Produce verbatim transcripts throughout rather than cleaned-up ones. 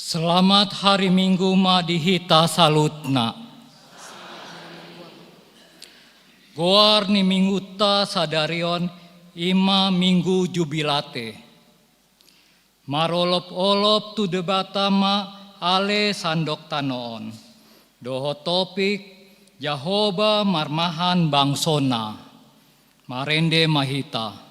Selamat hari Minggu ma di hita saluhutna. Goar ni Minggunta sadari on i ma Minggu Jubilate. Marolopolop tu Debata ma ale sandok tano on. Dohot topik, Jahowa marmahan bangsona. Marende ma hita.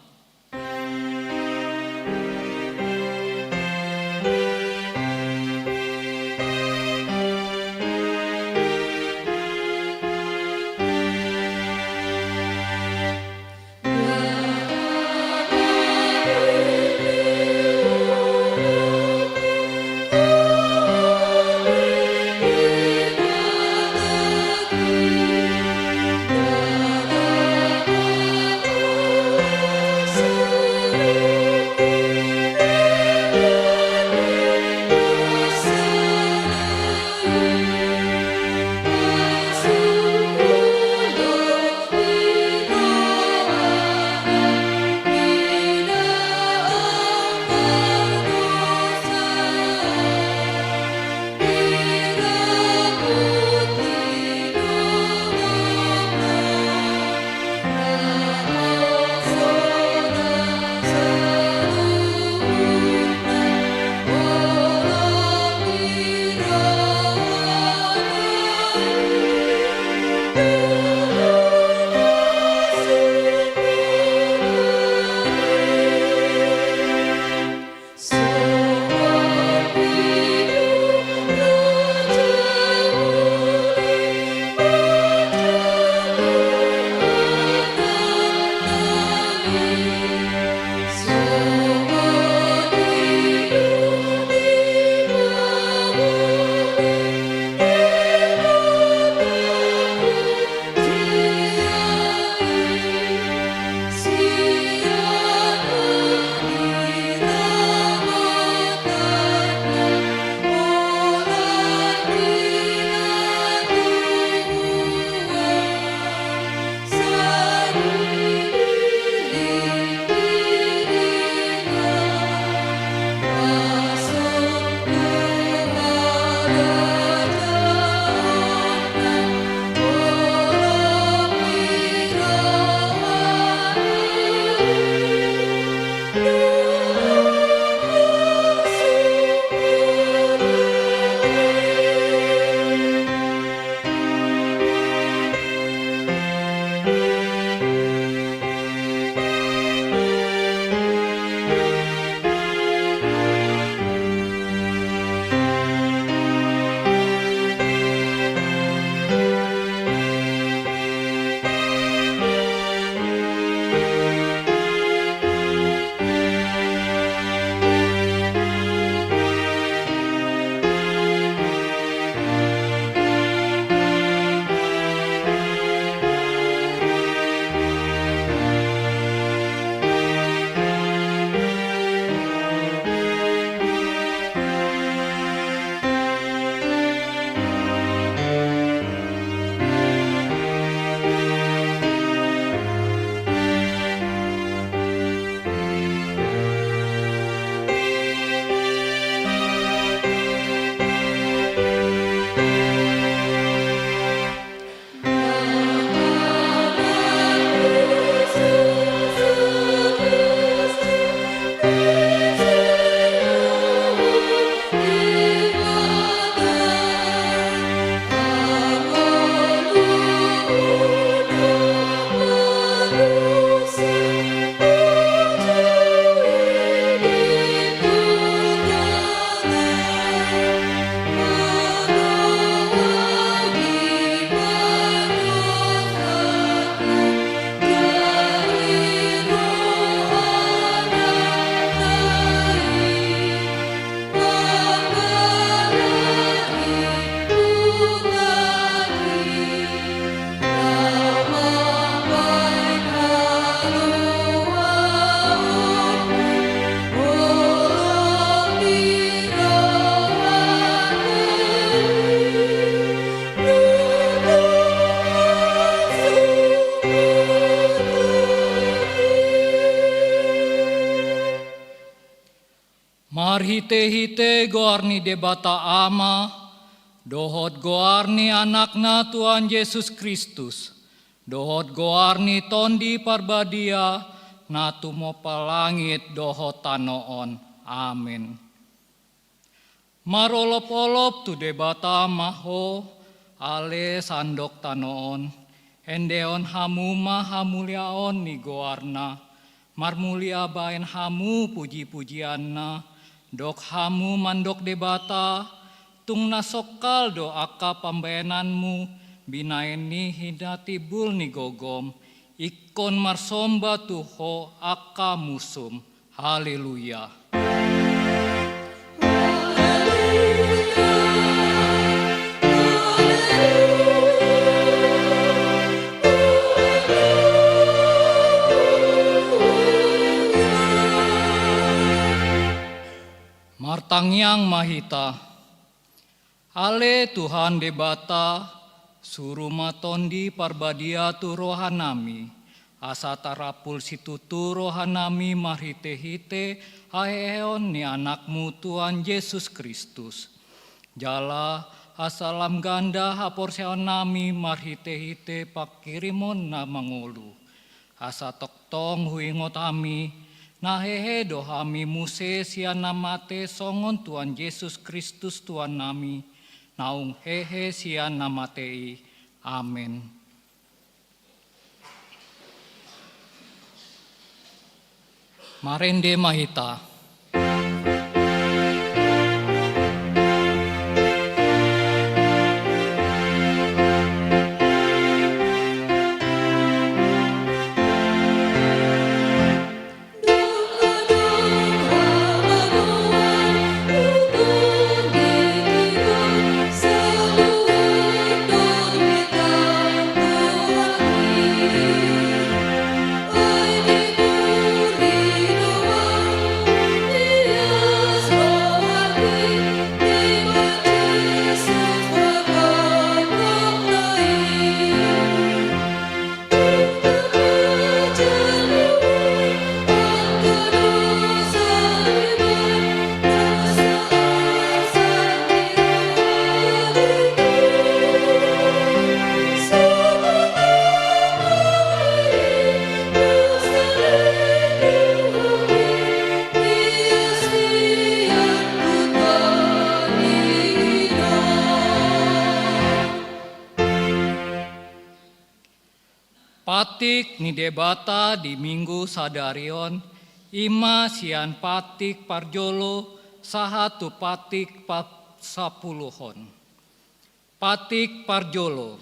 Marhite-hite goar ni Debata Ama, dohot goar ni Anakna Tuhan Jesus Kristus, dohot goar ni Tondi Parbadia, na tumompa langit dohot tano on. Amin. Marolop-olop tu Debata ma ho, ale sandok tano on, endehon hamu ma hamuliaon ni goarna, marmulia baen hamu puji-pujianna, dok hamu mandok Debata, tung na songkal do angka pambahenanmu, binahen ni hinatimbul ni gogom, ingkon marsomba tu ho angka musum. Haleluya. Martangiang ma hita. Ale Tuhan Debata, suru ma Tondi Parbadia tu rohanami, asa tarapul situtu rohanami marhite-hite haheheon ni Anakmu Tuhan Jesus Kristus. Jala asa lam ganda haporseaonnami marhite-hite pangkirimon na mangolu. Asa tongtong huingot hami, na hehe do hami muse sian na mate songon Tuhan Jesus Kristus Tuhannami, naung hehe sian na mate i. Amen. Marende ma hita. Patik ni Debata di Minggu sadari on, i ma sian patik parjolo sahat tu patik pasapuluhon. Patik parjolo.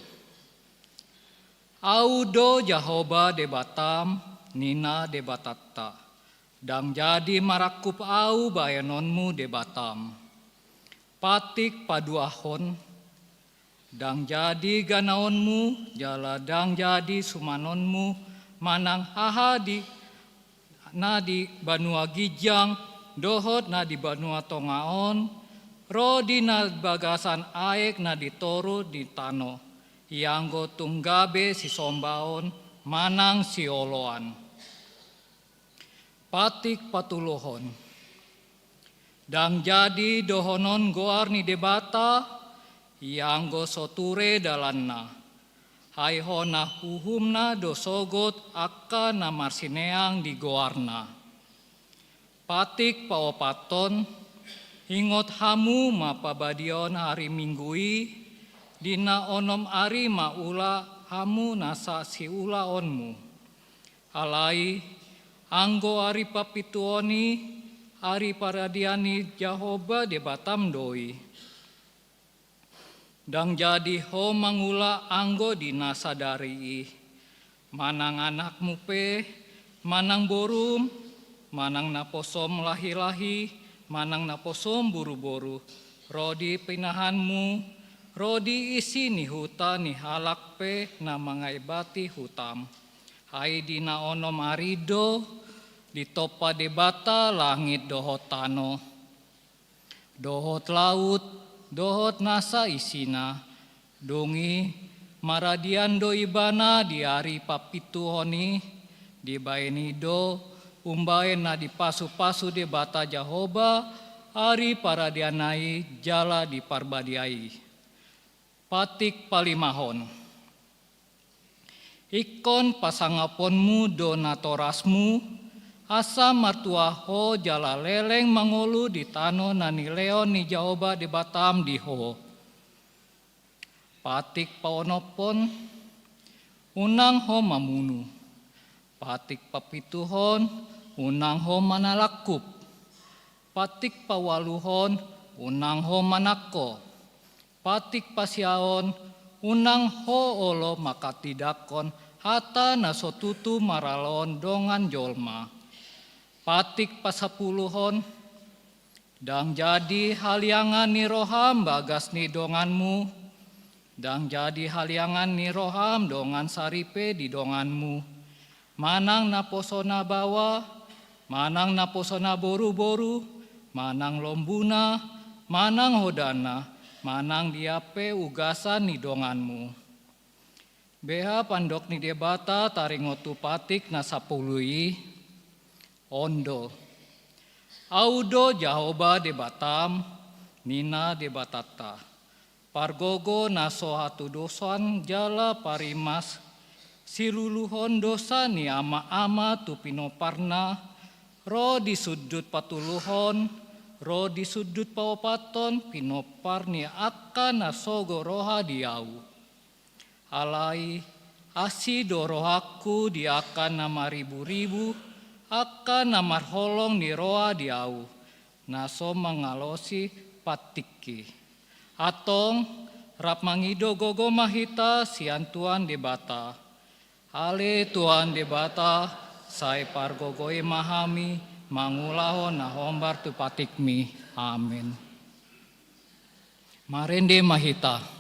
Ahu do Jahowa Debatam, ninna Debatanta. Ndang jadi marangkup ahu bahenonmu Debatam. Patik paduahon. Ndang jadi ganaonmu, jala ndang jadi sumanonmu, manang aha di, na di banua ginjang, dohot na di banua tonga on, ro di na bagasan aek na di toru ni tano, ianggo tung gabe sisombaon, manang sioloan. Patik patoluhon. Ndang jadi dohonon goar ni Debata, ianggo so ture dalanna. Ai hona uhumna do sogot angka na marsineang di goarna. Patik paopathon, ingot hamu ma pabadiaon ari Minggu i, di na onom ari ma ula hamu nasa siulaonmu. Alai, anggo ari papituhon i, ari paradian ni Jahowa Debatam do i. Ndang jadi ho mangula anggo di na sadari i. Manang anakmu pe, manang borum, manang naposom lahi-lahi, manang naposom boru-boru, ro di pinahanmu, ro di isi ni huta ni halak pe na mangaibati hutam. Ai di na onom ari do ditompa Debata langit dohot tano, dohot laut, dohot nasa isina. Dung i maradian do ibana di ari papituhon i, dibahen i do umbahen na dipasu-pasu Debata Jahowa ari paradiana i jala di Parbadia i. Patik palimahon. Ingkon pasangaponmu do natorasmu, asa martua ho jala leleng mangolu di tano na nilehon ni Jahowa Debatam di ho. Patik paonomhon, unang ho mamunu. Patik papituhon, unang ho manalangkup. Patik paualuhon, unang ho manangko. Patik pasiahon, unang ho olo manghatindanghon hata na so tutu maraloan dongan jolma. Patik pasapuluhon, ndang jadi haliangan ni roham bagas ni donganmu, ndang jadi haliangan ni roham dongan saripe di donganmu, manang naposona baoa, manang naposona boruboru, manang lombuna, manang hodana, manang dia pe ugasan ni donganmu. Beha pandok ni Debata taringot tu patik na sampulu i? On do: Ahu do Jahowa Debatam, ninna Debatanta, pargogo na so hatudosan jala parimas, siluluhon dosa ni amaama tu pinomparna, ro di sundut patoluhon, ro di sundut paopathon pinompar ni angka na sogo roha di ahu. Alai asi do rohangku di angka na mariburibu, angka na marholong ni roha di ahu, na so mangalosi patikki. Antong, rap mangido gogo ma hita sian Tuhan Debata. Ale Tuhan Debata, sai pargogoi ma hami mangulahon na hombar tu patikmi. Amen. Marende ma hita.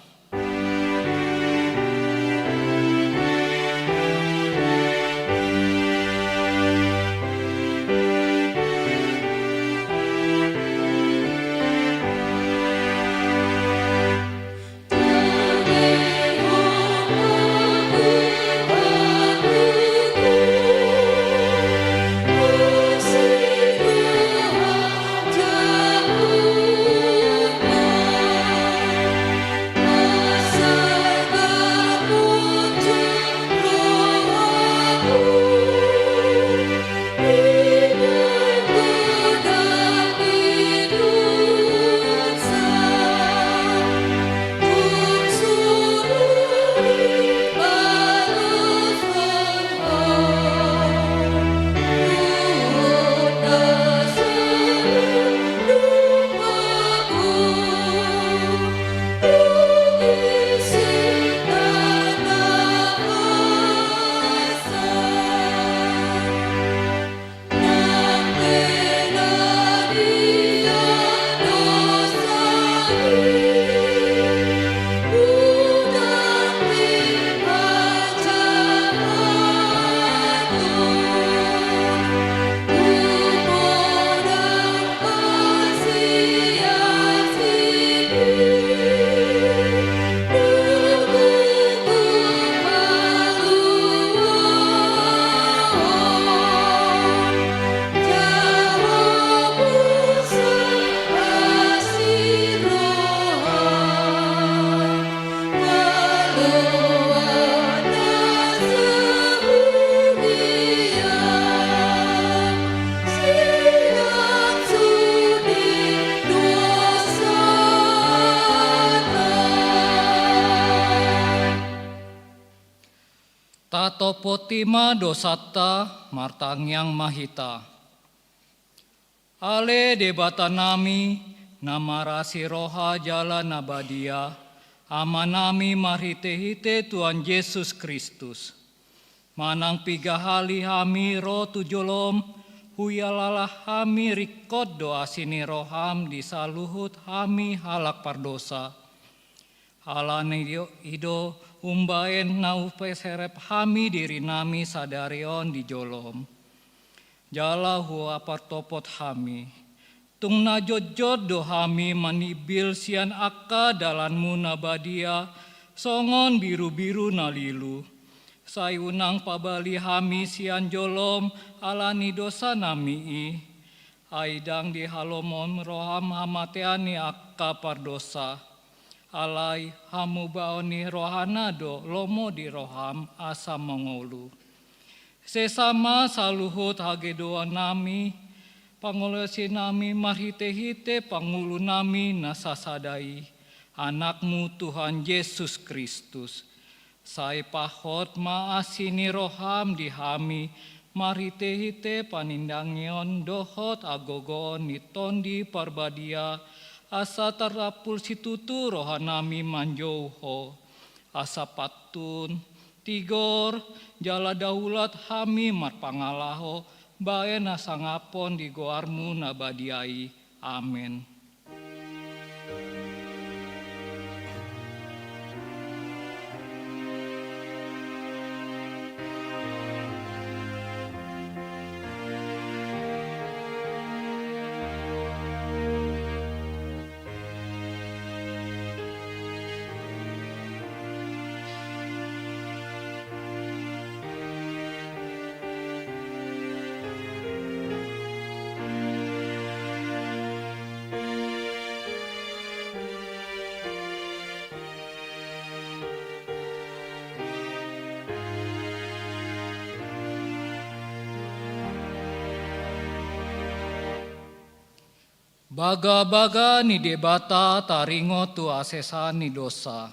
Tatopoti ma dosanta, martangiang ma hita. Ale Debatanami, na marasi roha jala na badia, Amanami marhitehite Tuhan Jesus Kristus. Manang piga hali hami ro tu jolom, huialala hami ringkot do asi ni roham di saluhut hami halak pardosa. Alani i do umbahen na hupaserep hami dirinami sadari on di jolom. Jala hupartopot hami. Tung na jotjot do hami manimbil sian angka dalanmu na badia, songon birubiru na lilu. Sai unang pabali hami sian jolom alani dosanami i. Ai ndang dihalomon roham hamatean ni angka pardosa. Alai hamubaon ni rohana do lomo di roham asa mangolu. Sesa ma saluhut hagedoannami, pangalaosinami marhitehite pangulunami na sasada i, Anakmu Tuhan Jesus Kristus. Sai pahot ma asi ni roham di hami, marhitehite panindangion dohot hagogoon ni Tondi Parbadia, asa tarrampul situtu rohanami manjou Ho. Asa pantun, tigor, jala daulat hami marpangalaho, baen hasangapon di goarmu na badia i. Amen. Bagabaga ni Debata taringot tu hasesaan ni dosa.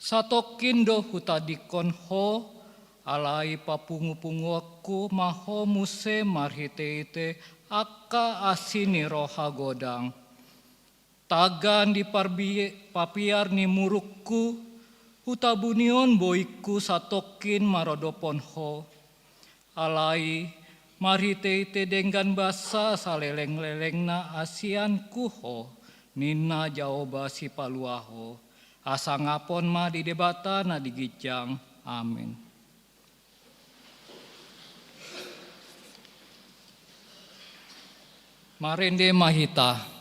Satongkin do hutandingkon Ho, alai papungupunguonku ma Ho muse marhitehite angka asi ni roha godang. Tagan di parbi-, papiar ni murukku, hutabunion boingku satongkin maradophon Ho. Alai, marhitehite denggan basa salelenglelengna hasianku Ho, ninna Jahowa Sipaluaho. Hasangapon ma di Debata na di ginjang. Amen. Marende ma hita.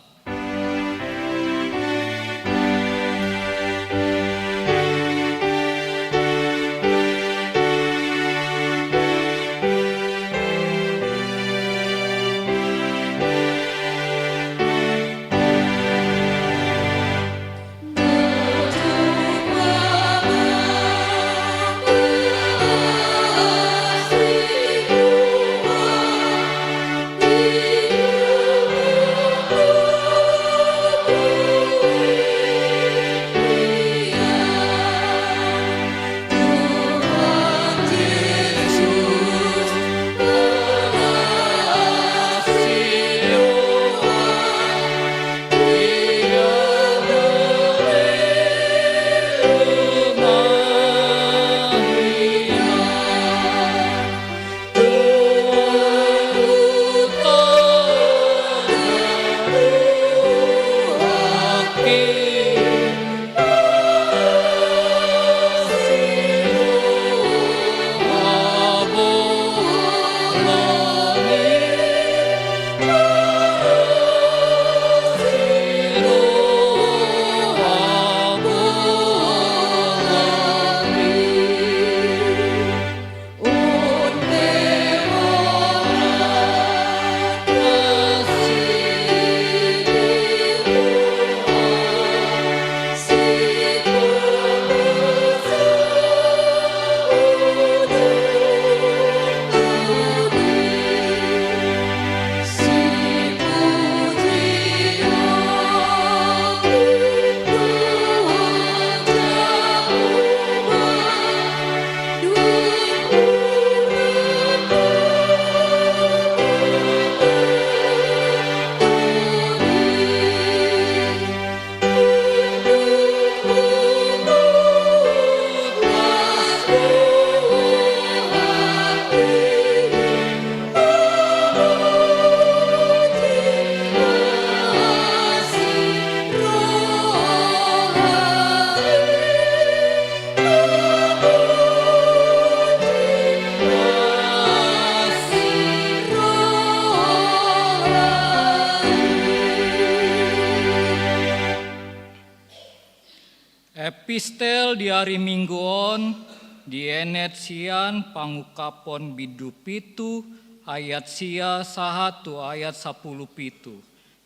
Epistel di ari Minggu on dienet sian pangungkapon bindu pitu ayat sia sahat tu ayat sampulu pitu.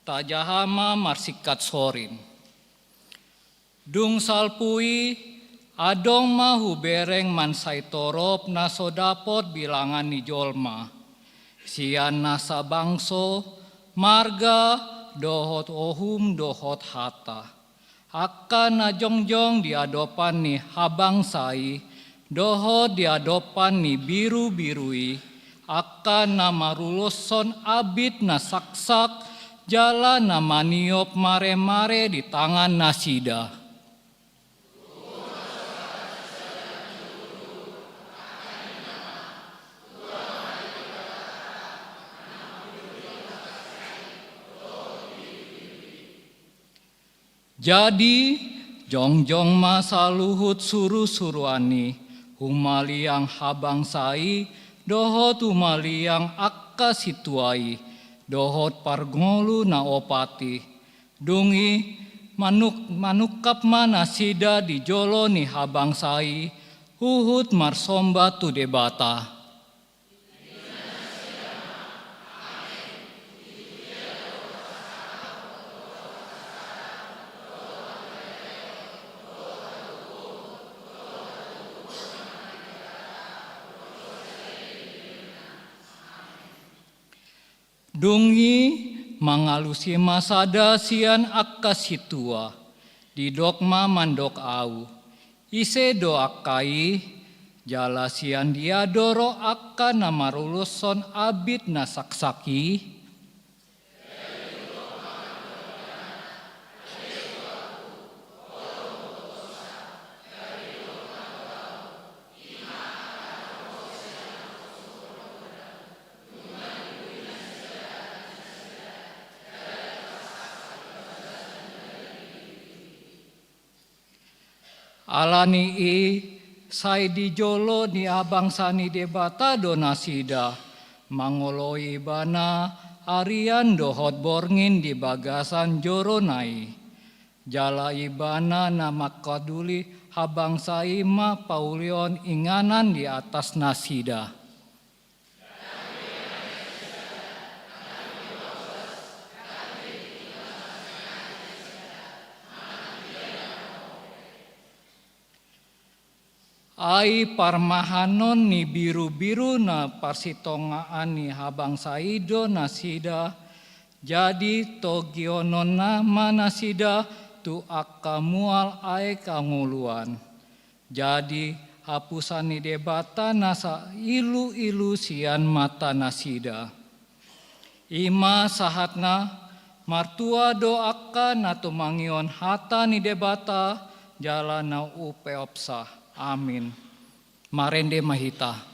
Tajaha ma marsingkat sorin. Dung salpu i, adong ma hubereng mansai torop na so dapot bilangan ni jolma, sian nasa bangso, marga, dohot uhum dohot hata. Angka na jongjong di adopan ni habangsa i, dohot di adopan ni birubiru i, angka na maruloshon abit na saksak, jala na maniop maremare di tangan nasida. Jadi, jongjong ma saluhut surusuruan i, humaliang habangsa i, dohot humaliang angka sintua i, dohot parngolu na opat i. Dung i, manuk-, manungkap ma nasida di jolo ni habangsa i, huhut marsomba tu Debata. Dung i mangalusi ma sada sian angka sintua, didok ma mandok ahu, ise do angka i, jala sian dia do ro angka na maruloshon abit na saksak i? Ala ni i, sai di jolo ni habangsa ni Debata do nasida, mangoloi Ibana arian dohot borngin di bagasan jorona i. Jala Ibana na mangkaduli habangsa i ma paulihon inganan di atas nasida. Ai parmahanon ni birubiru na parsitongaan ni habangsa i do nasida, jadi togihononna ma nasida tu angka mual aek hangoluan. Jadi hapusan ni Debata na sailuilu sian mata nasida. I ma sahatna, martua do angka na tumangihon hata ni Debata jala na upeopsa. Amin. Marende ma hita.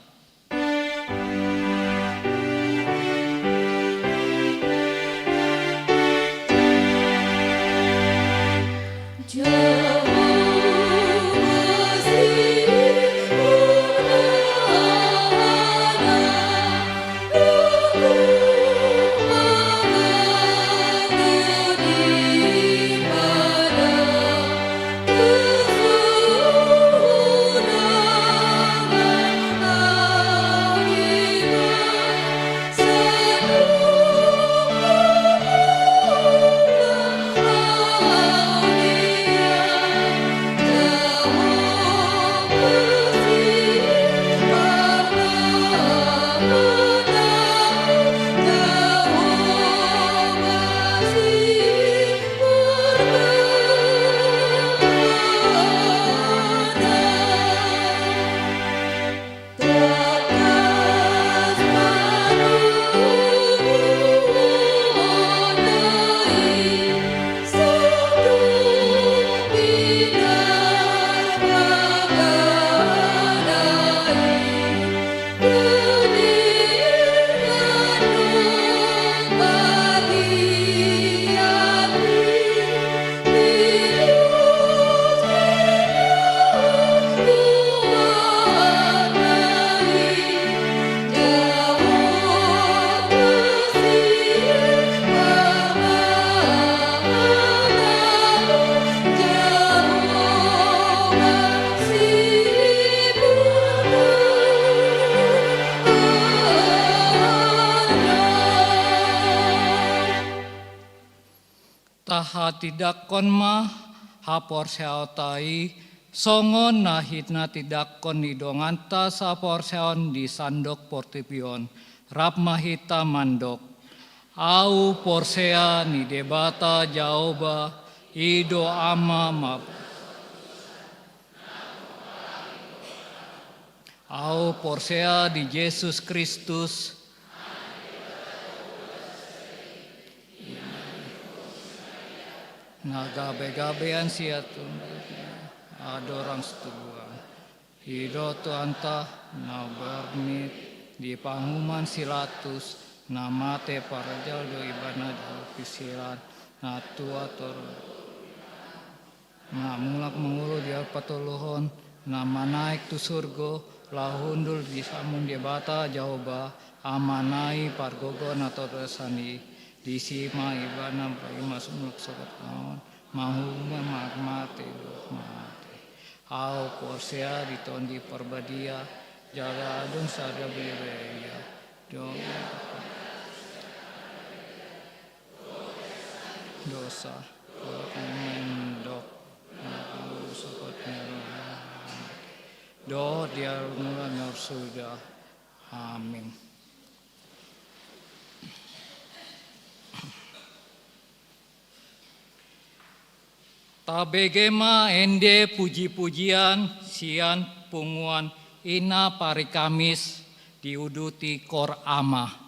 Hatindangkon ma haporseaonta i, songon na hinatindanghon ni donganta saporseaon di sandok portibi on, rap ma hita mandok: Ahu porsea ni Debata Jahowa, i do Ama ma. Ahu porsea di Jesus Kristus, na gabegabean sian Tuhan, andorang situbuan. I do Tuhanta, na marmit di panguhuman si Latus, na mate parjolo do Ibana di pingkiran na tua tor na mulak mangolu di angka parngoluon, na manaek tu surgo, laho hundul di siamun Debata Jahowa, Amana i, pargogo na torus i. Disi ma Ibana paima mulak sogot on, manguhumi na mate dohot na mate. Ahu porsea di Tondi Parbadia, jala adong sada Bere ia, dohot dosa, dohot mendok, na sogot ni roha, dohot di alam na marsuda. Amin. Tabege ma ende pujipujian sian punguan Ina Parikamis diuduti Kor Ama.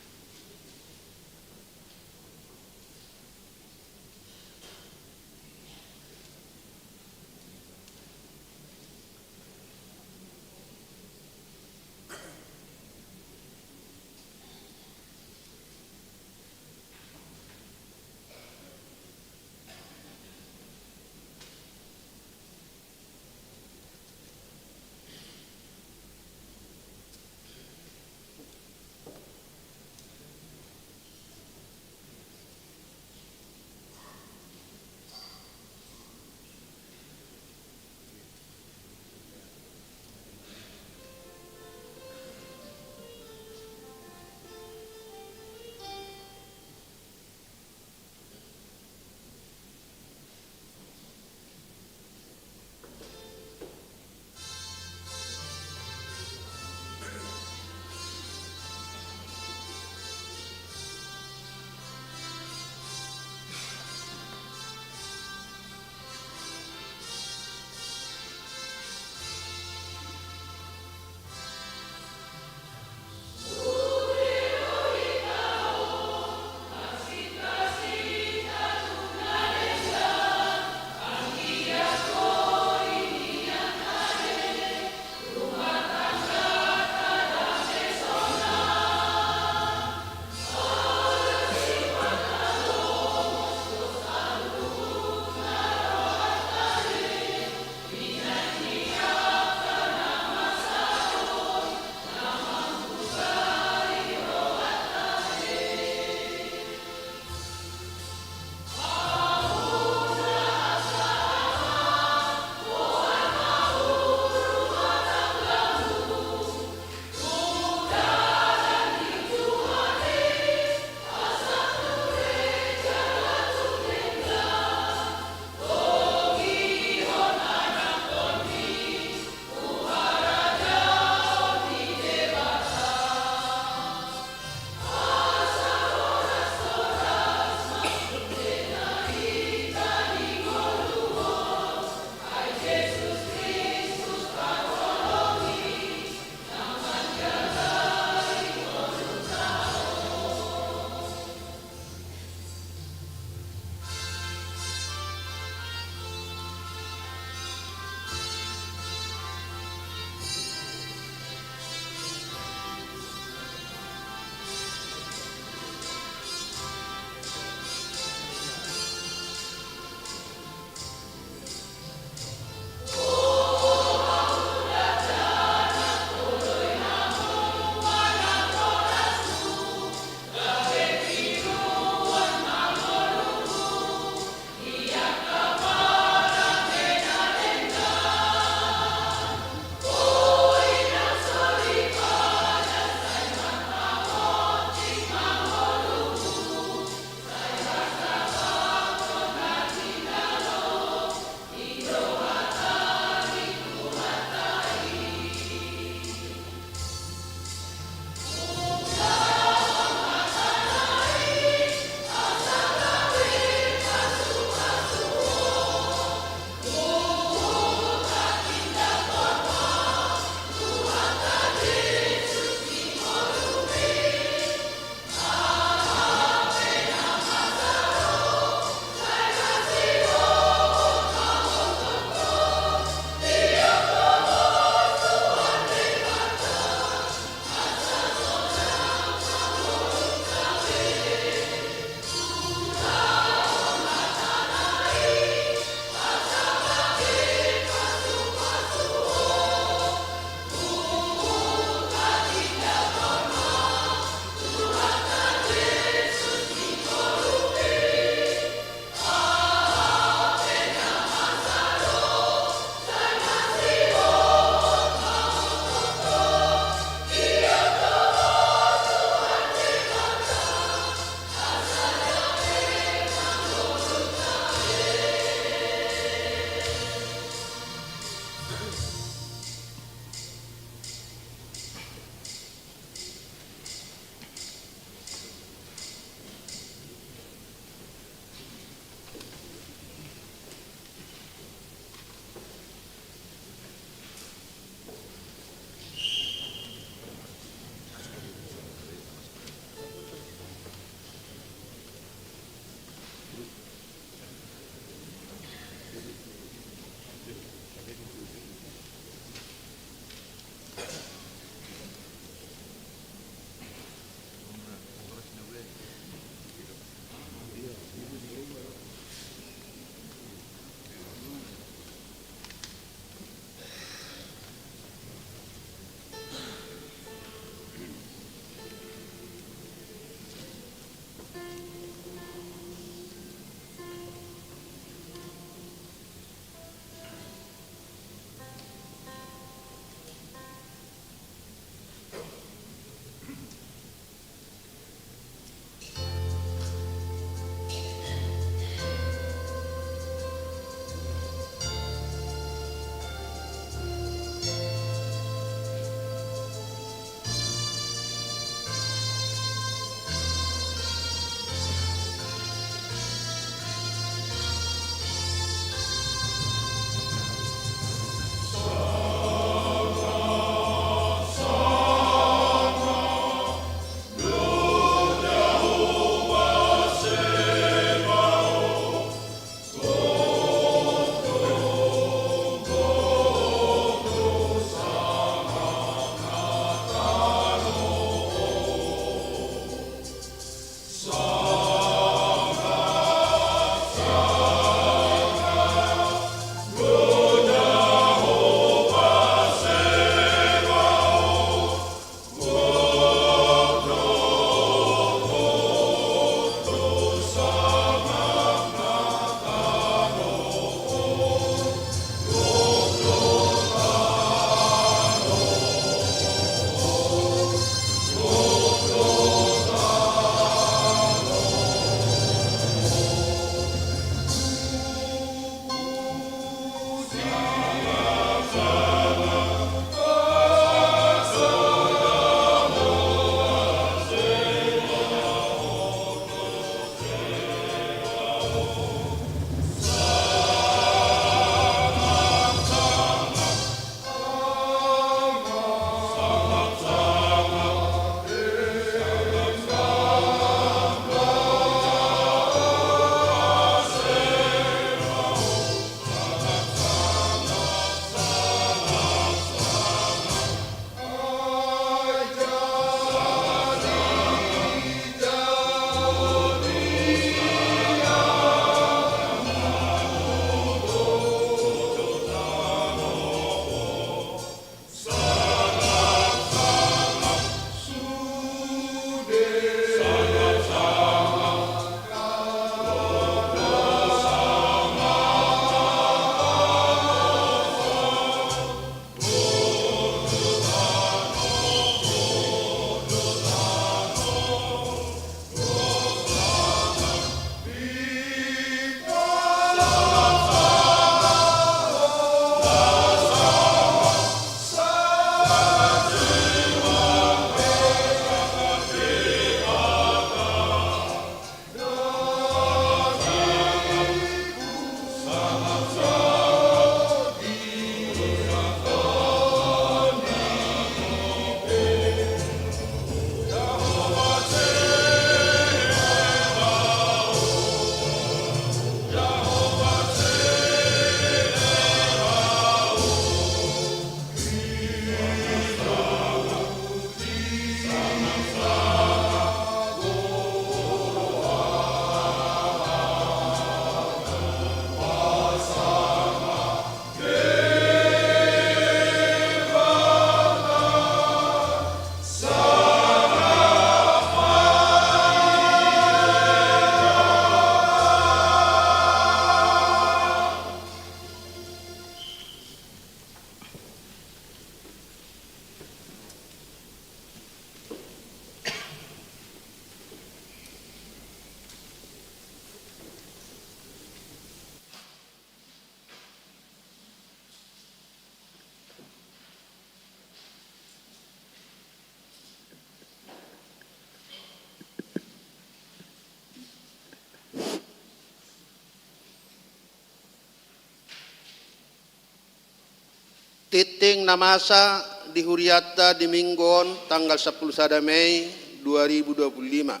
Tingting na masa di hurianta di Minggu on tanggal sampulu sada Mei dua ribu dua pulu lima.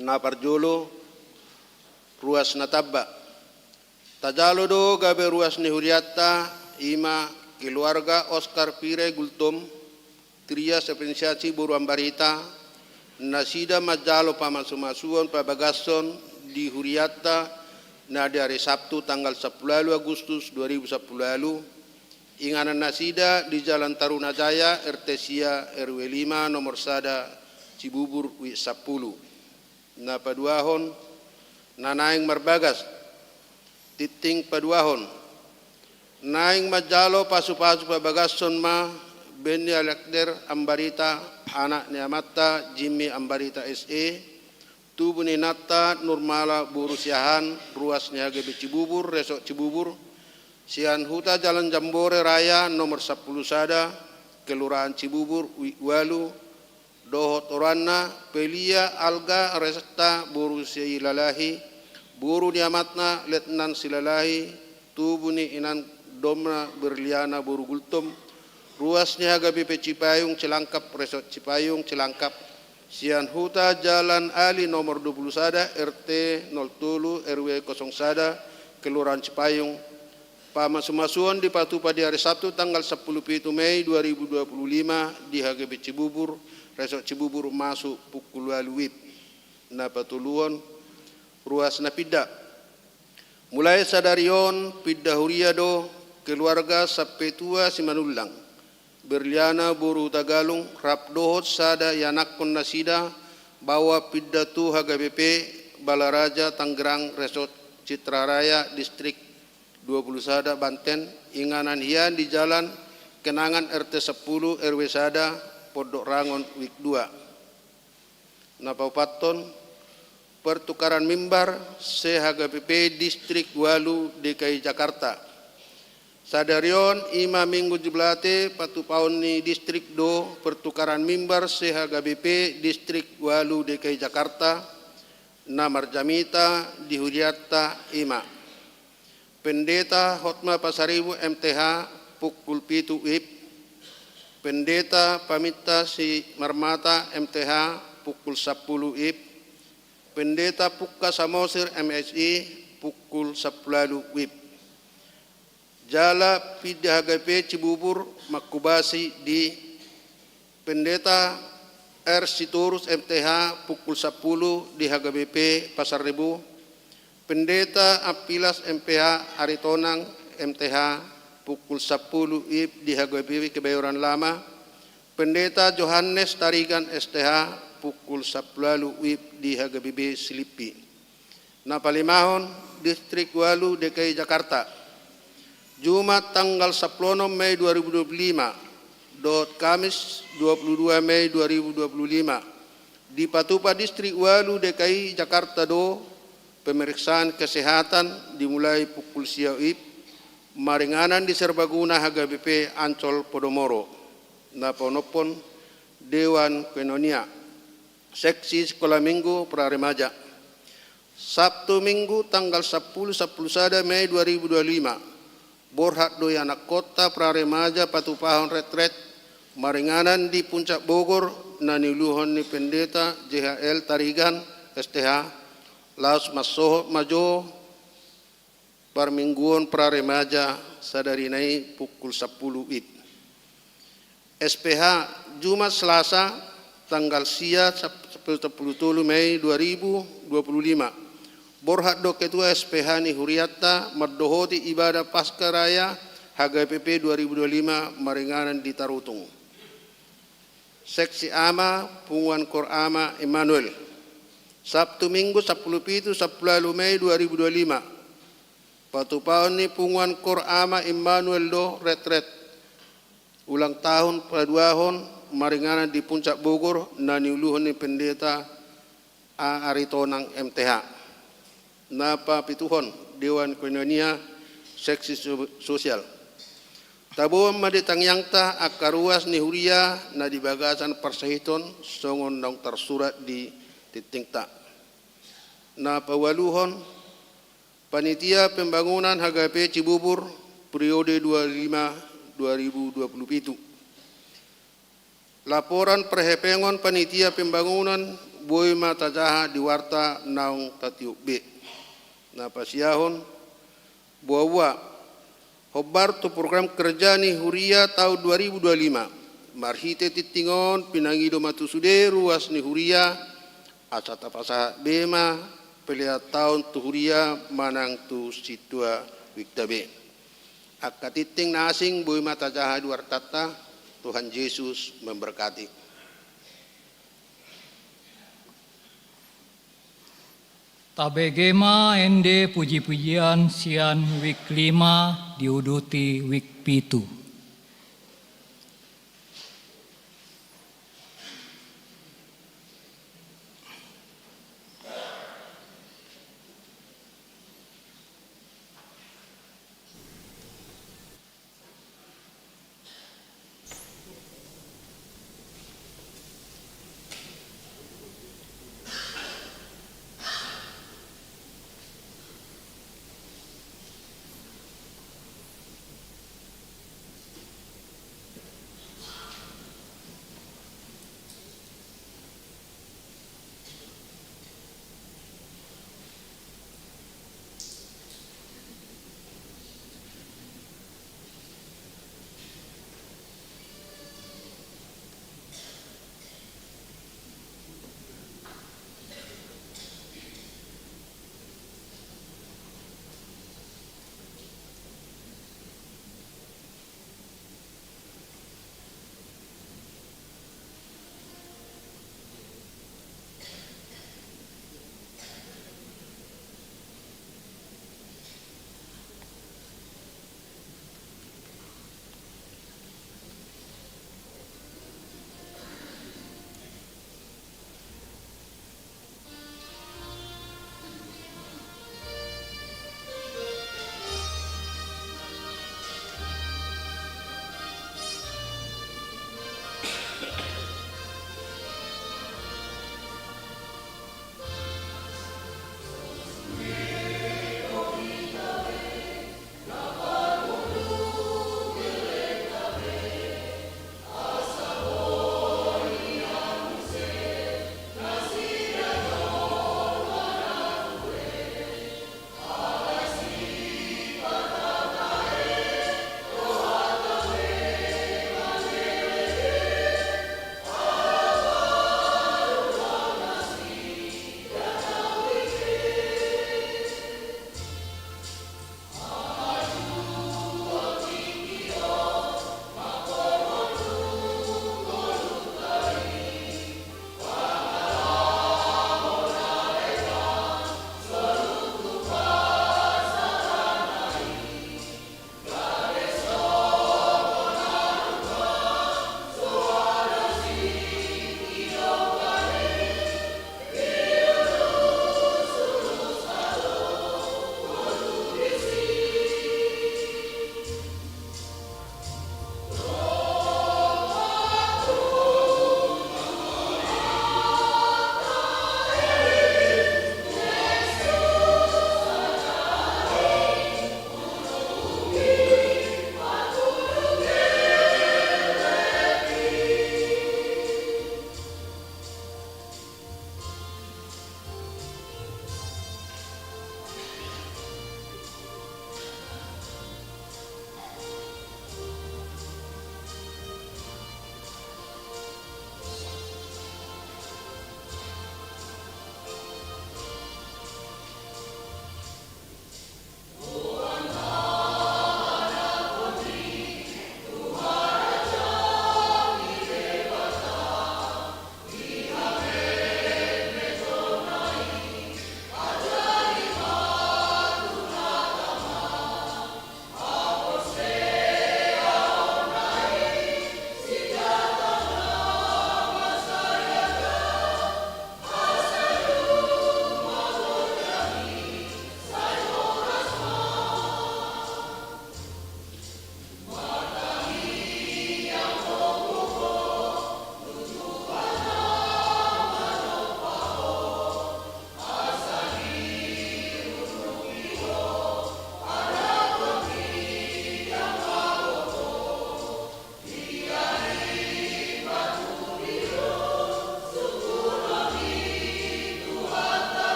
Na parjolo, ruas na tamba. Tajalo do gabe ruas ni hurianta, i ma keluarga Oskar Pire Gultom, Trias Apresiasi boru Ambarita, nasida manjalo pamasumasuon pabagashon di hurianta na di ari Sabtu tanggal sampulu ualu Agustus dua ribu sampulu ualu, inganan nasida di Jalan Tarunajaya, R T sia, R W lima, nomor sada, Cibubur, WIB sampulu. Na paduahon, na naeng marbagas. Tingting paduahon, naeng manjalo pasupasu pabagashon ma Ben ni Aleksander Ambarita, anak ni amanta Jimmy Ambarita S E, tubu ni inanta Nurmala boru Siahaan, ruas ni H K B P Cibubur, Resort Cibubur, sian Huta Jalan Jambore Raya nomor sampulu sada, Kelurahan Cibubur, WIB ualu, dohot oroanna Pelia Alga Resta boru Silalahi, boru ni amanta Letnan Silalahi, tubu ni inandomna Berliana boru Gultom, ruas ni H K B P Cipayung Cilangkap, Resort Cipayung Cilangkap, sian Huta Jalan Ali nomor dua pulu sada, R T nol tolu, R W kosong sada, Kelurahan Cipayung, pamasumasuon dipatupa di ari Sabtu tanggal sampulu pitu Mei dua ribu dua pulu lima di H K B P Cibubur, Resort Cibubur, masuk pukul ualu WIB. Na patoluhon, ruas na pinda. Mulai sadari on pinda huria do keluarga Sampetua Simanullang, Berliana boru Hutagalung, rap dohot sada ianakhon nasida, baoa pinda tu H K B P Balaraja Tanggerang, Resort Citraraya, Distrik dua pulu sada Banten, inganan hian di Jalan Kenangan, R T sampulu, R W sada, Pondok Rangon, WIB dua. Na paopathon, pertukaran mimbar se-H K B P Distrik ualu D K I Jakarta. Sadari on, i ma Minggu Jubilate, patupaon ni distrik do pertukaran mimbar se-H K B P Distrik ualu D K I Jakarta, na marjamita di hurianta, i ma Pendeta Hotma Pasaribu M T H, pukul pitu WIB. Pendeta Paminta Simarmata M T H, pukul sampulu WIB. Pendeta Pungka Samosir M Si, pukul sampulu ualu WIB. Jala pinda H K B P Cibubur manghobasi di Pendeta R Sitorus M T H, pukul sampulu di H K B P Pasar Rebo. Pendeta Ampilas M P H Aritonang M T H, pukul sampulu WIB di H K B P Kebayoran Lama. Pendeta Johannes Tarigan S T H, pukul sampulu ualu WIB di H K B P Selipi. Na palimahon, Distrik ualu D K I Jakarta. Jumat tanggal sampulu onom Mei dua ribu dua pulu lima dohot Kamis dua pulu dua Mei dua ribu dua pulu lima, dipatupa Distrik ualu D K I Jakarta do pemeriksaan kesehatan, dimulai pukul sia WIB, maringanan di Serbaguna H K B P Ancol Podomoro. Na paonomhon, Dewan Koinonia, Seksi Sekolah Minggu Pra Remaja. Sabtu Minggu tanggal sampulu, sampulu sada Mei dua ribu dua pulu lima, borhat do ianakhonta pra remaja patupahon retret maringanan di Puncak Bogor, na niuluhon ni Pendeta J H L Tarigan S T H, laos mansohot ma jo parmingguon pra remaja sadari na i pukul sampulu WIB. S P H, Jumat Selasa tanggal sia, sap-, sampulu tolu Mei dua ribu dua pulu lima. Borhat do ketua S P H ni hurianta mandohoti ibadah Paskah Raya H K B P dua ribu dua pulu lima maringanan di Tarutung. Seksi Ama, Punguan Koor Ama Immanuel. Sabtu Minggu sampulu pitu, sampulu ualu Mei dua ribu dua pulu lima. Patupaon ni Punguan Koor Ama Immanuel do retret ulang tahun paduahon maringanan di Puncak Bogor, na niuluhon ni Pendeta A Aritonang M T H. Na papituhon, Dewan Koinonia, Seksi So-, Sosial. Taboan ma di tangiangta angka ruas ni huria na di bagasan parsahiton songon naung tarsurat di tingtingta. Na paualuhon, Panitia Pembangunan H K B P Cibubur, periode dua lima dua ribu dua puluh pitu. Laporan perhepengon panitia pembangunan boi ma tajaha di warta naung tatiop be. Na pasiahon, boa-boa, hombar tu program kerja ni huria taon dua ribu dua lima. Marhite tingting on pinangido ma tu sude ruas ni huria, asa tapasahat be ma pelean taon tu huria manang tu sintua wikta be. Angka tingting na asing boi ma tajaha di wartanta. Tuhan Yesus memberkati. Tabege ma ende puji-pujian sian wik lima diuduti wik pitu.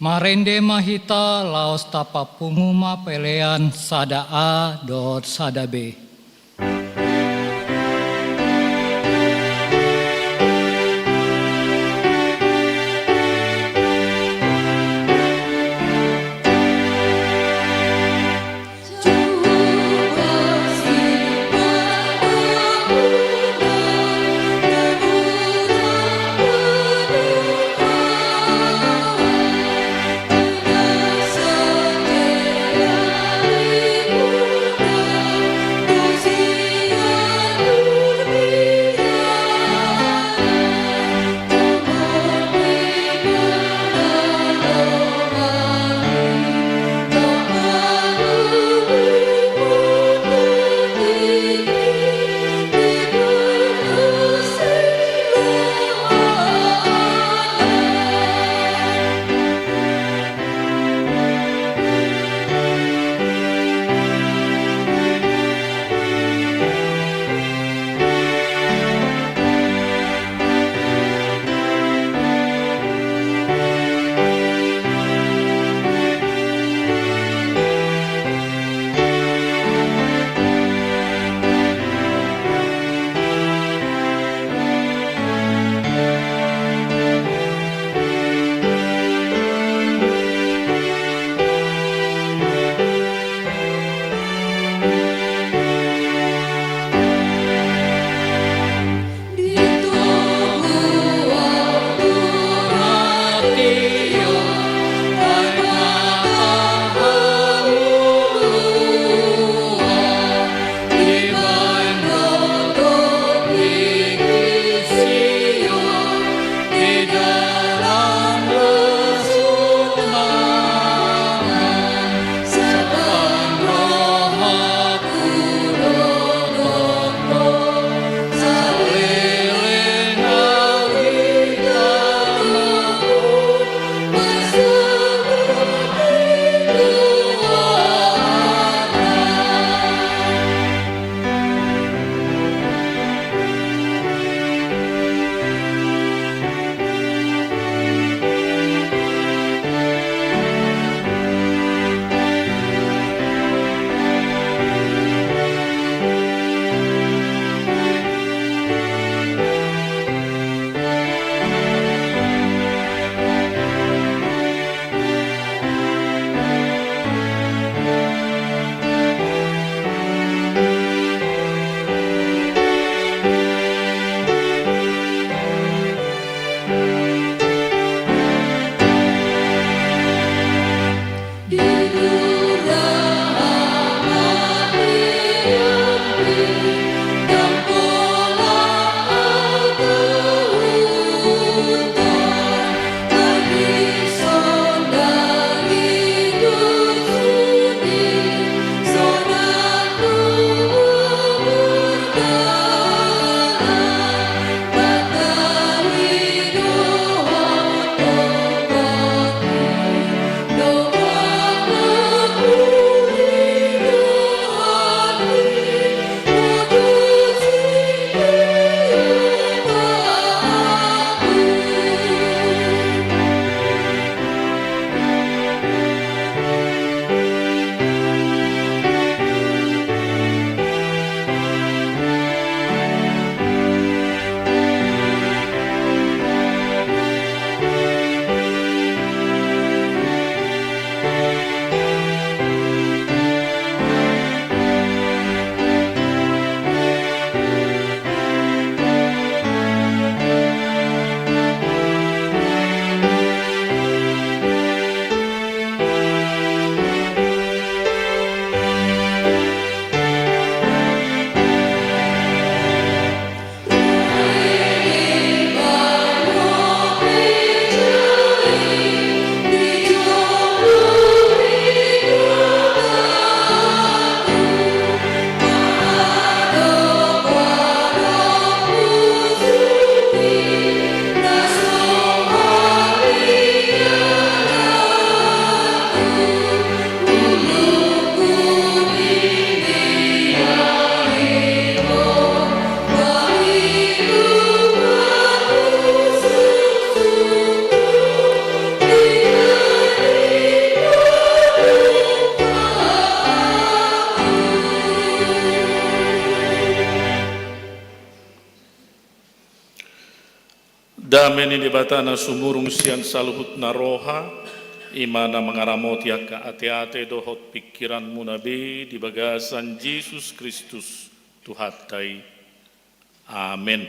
Marende ma hita laos tapapungu ma pelean sada A dohot sada B. Dame ni Debata na sumurung sian saluhut na roha, i ma na mangaramoti angka ateate dohot pingkiranmuna be di bagasan Jesus Kristus Tuhanta i. Amen.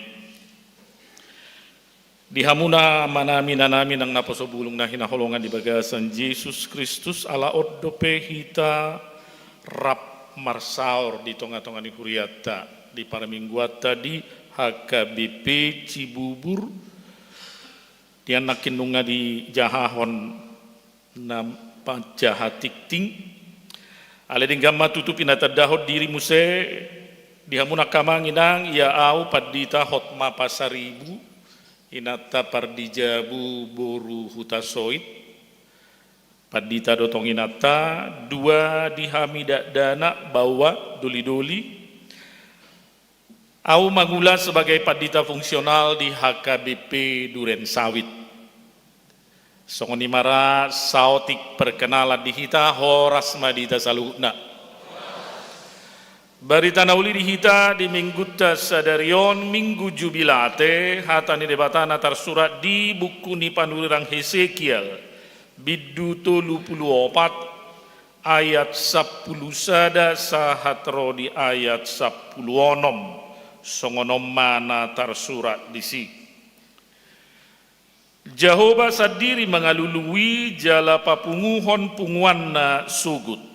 Di hamuna amanami, inanami nang naposo bulung na hinaholongan di bagasan Jesus Kristus, ala on dope hita rap marsaor di tongatonga ni hurianta di parmingguanta di H K B P Cibubur, di anak nunga dijahahon na manjaha tingting. Alai denggan ma tutu pinatandahon diri muse di hamu angka amang inang, ia au Pandita Hotma Pasaribu, inanta Pardijabu boru Hutasoit. Pandita do tong inanta, dua di hami dakdanak, baoa, dolidoli. Au mangula sebagai pandita fungsional di H K B P Duren Sawit. Songon i ma ra saotik perkenalan di hita, horas ma di hita saluhutna. Barita na uli di hita di minggunta sadari on, Minggu Jubilate, hata ni Debata na tarsurat di buku ni panurirang Hesekiel, bindu tolu pulu opat, ayat sampulu sada sahat ro di ayat sampulu onom, songon on ma na tarsurat disi. Jahowa sandiri mangalului jala papunguhon punguanna sogot.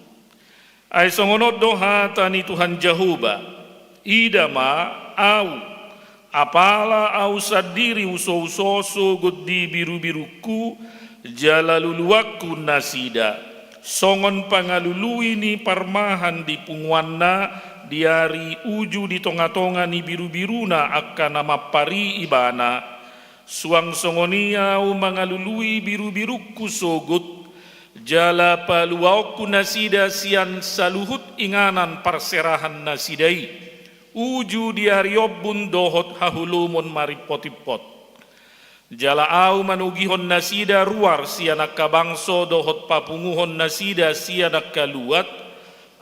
Ai songon on do hata ni Tuhan Jahowa, ida ma, au, apala au sandiri husouso sogot di birubirungku, jala luluanku nasida, songon pangalului ni parmahan di punguanna di ari uju di tongatonga ni birubiruna angka na mampari ibana, suang songon i au mangalului birubirungku sogot, jala paluaonku nasida sian saluhut inganan parserahan nasida i, uju di ari ombun dohot haholomon marimpotimpot. Jala au manogihon nasida ruar sian angka bangso dohot papunguhon nasida sian angka luat,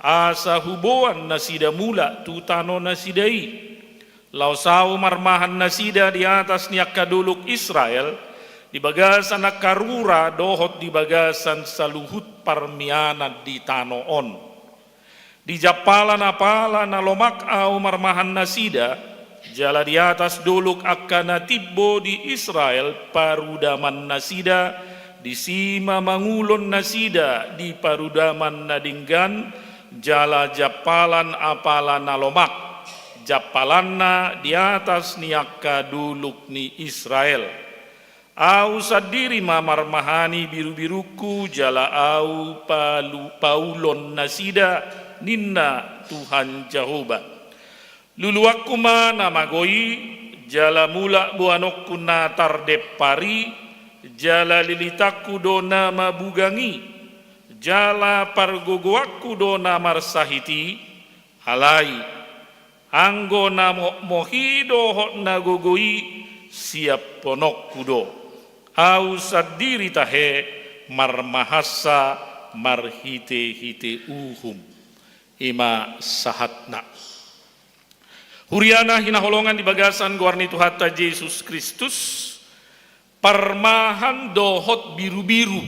asa huboan nasida mulak tu tano nasida i. Laos au marmahan nasida di atas ni angka dolok Israel, di bagasan angka rura dohot di bagasan saluhut parmianan di tano on. Di jampalan apala na lomak au marmahan nasida, jala di atas dolok angka na timbo di Israel parudaman nasida, disi ma mangulon nasida di parudaman na denggan, jala jampalan apala na lomak, jampalanna di atas ni angka dolok ni Israel. Au sandiri ma marmahani birubirungku, jala au palu-, paulon nasida, ninna Tuhan Jahowa. Luluanku ma na magou i, jala mulak boanonku na tardempar i, jala lilitanku do na mabugang i, jala pargogoanku do na marsahit i, alai anggo na mohmoh i dohot na gogo i siapkononku do. Au sandiri tahe marmahansa marhitehite uhum. I ma sahatna. Huria na hinaholongan di bagasan goar ni Tuhanta Jesus Kristus, parmahan dohot birubiru.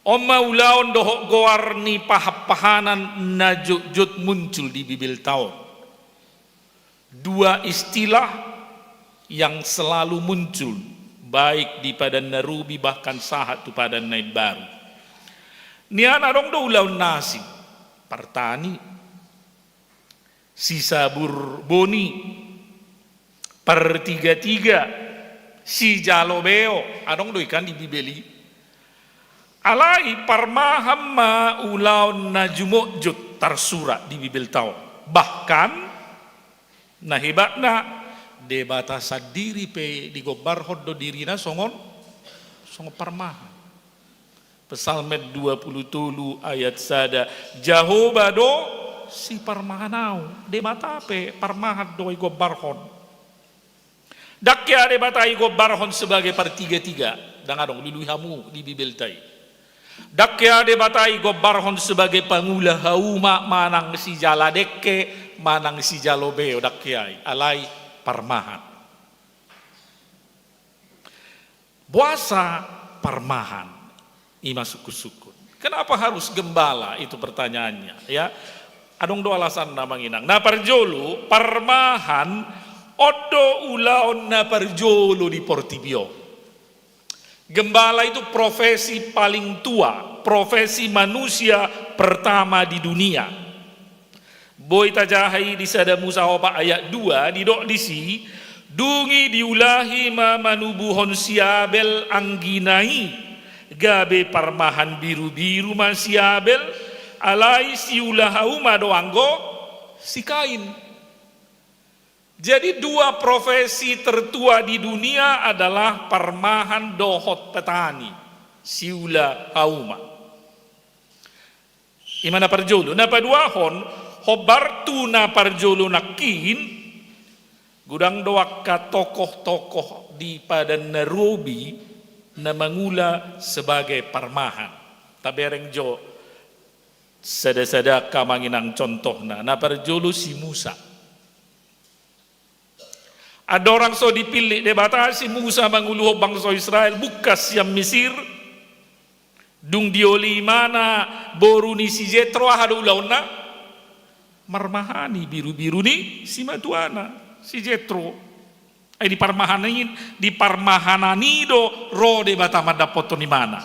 On ma ulaon dohot goar ni pahanpahanan na jotjot muncul di Bibelta on. Dua istilah yang selalu muncul, baik di Padan na Robi bahkan sahat tu Padan na Imbaru. Nian adong do ulaon na asing, partani, sisabur boni, partigatiga, sijalo beo, adong do i kan di Bibel i. Alai parmahan ma ulaon na jumotjot tarsurat di Bibelta on. Bahkan na hebatna, Debata sandiri pe digombarhon do dirina songon, songon parmahan. Psalmen dua pulu tolu ayat sada, Jahowa do siparmahan au. Debata pe parmahan do igombarhon. Ndang hea Debata igombarhon sebagai partigatiga, ndang adong, lului hamu di Bibelta i. Ndang hea Debata igombarhon sebagai pangula hauma manang sijala dengke manang sijalo beo, ndang hea i, alai parmahan. Boasa parmahan? Ima sungkun-sungkun. Kenapa harus gembala? Itu pertanyaannya, ya. Adong do alasanna, amang inang. Na parjolo, parmahan on do ulaon na parjolo di portibi on. Gembala itu profesi paling tua, profesi manusia pertama di dunia. Boi tajaha i di Sada Musa opat ayat dua, didok disi, dung i diulahi ma manubuhon si Abel anggina i, gabe parmahan birubiru ma si Abel, alai siula hauma do anggo si Kain. Jadi dua profesi tertua di dunia adalah parmahan dohot petani, siula hauma. Ima na parjolo. Na paduahon, hombar tu na parjolo nangkin, godang do angka tokoh-tokoh di Padan na Robi na mangula sebagai parmahan. Tabereng jo sada-sada angka, amang inang, contohna. Na parjolo si Musa. Andorang so dipillit Debata si Musa manguluhon bangso Israel bungkas sian Misir, dung dioli imana boru ni si Jetro, aha do ulaonna? Marmahani birubiru ni simatuana, si Jetro. Ai di parmahan i, di parmahanan i do ro Debata mandapothon imana.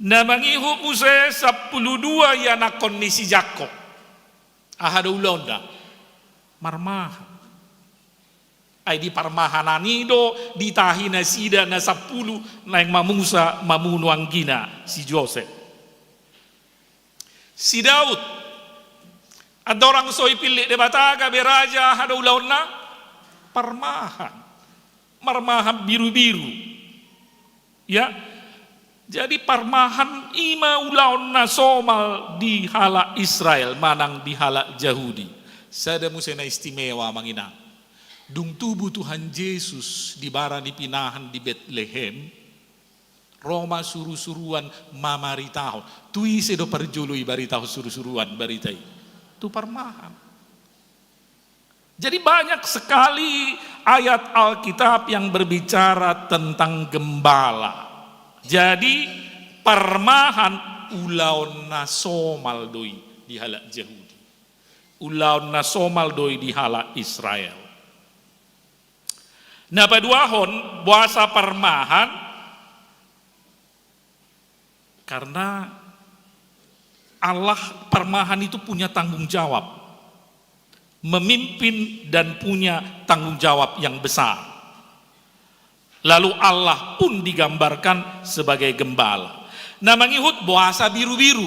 Na mangihut muse sampulu dua ianakhon ni si Jakkob. Aha do ulaonna? Marmahan. Ai di parmahanan i do ditahi nasida na sampulu, naeng ma Musa mamunu anggina si Josep. Si Daud, andorang so dipillit Debata gabe raja, aha do ulaonna? Parmahan. Marmahan birubiru. Ya. Jadi parmahan ima ulaon na somal di halak Israel manang di halak Jahudi. Sada muse na istimewa, amang inang. Dung tubu Tuhan Jesus di bara ni pinahan di Betlehem, ro ma surusuruan mamaritahon. Tu ise do parjolo ibaritahon surusuruan barita i? Tu parmahan. Jadi banyak sekali ayat Alkitab yang berbicara tentang gembala. Jadi parmahan ulaon na somal do i di halak Jahudi. Ulaon na somal do i di halak Israel. Na paduahon, boasa parmahan? Karena Allah, parmahan itu punya tanggung jawab. Memimpin dan punya tanggung jawab yang besar. Lalu Allah pun digambarkan sebagai gembala. Na mangihut, boasa birubiru?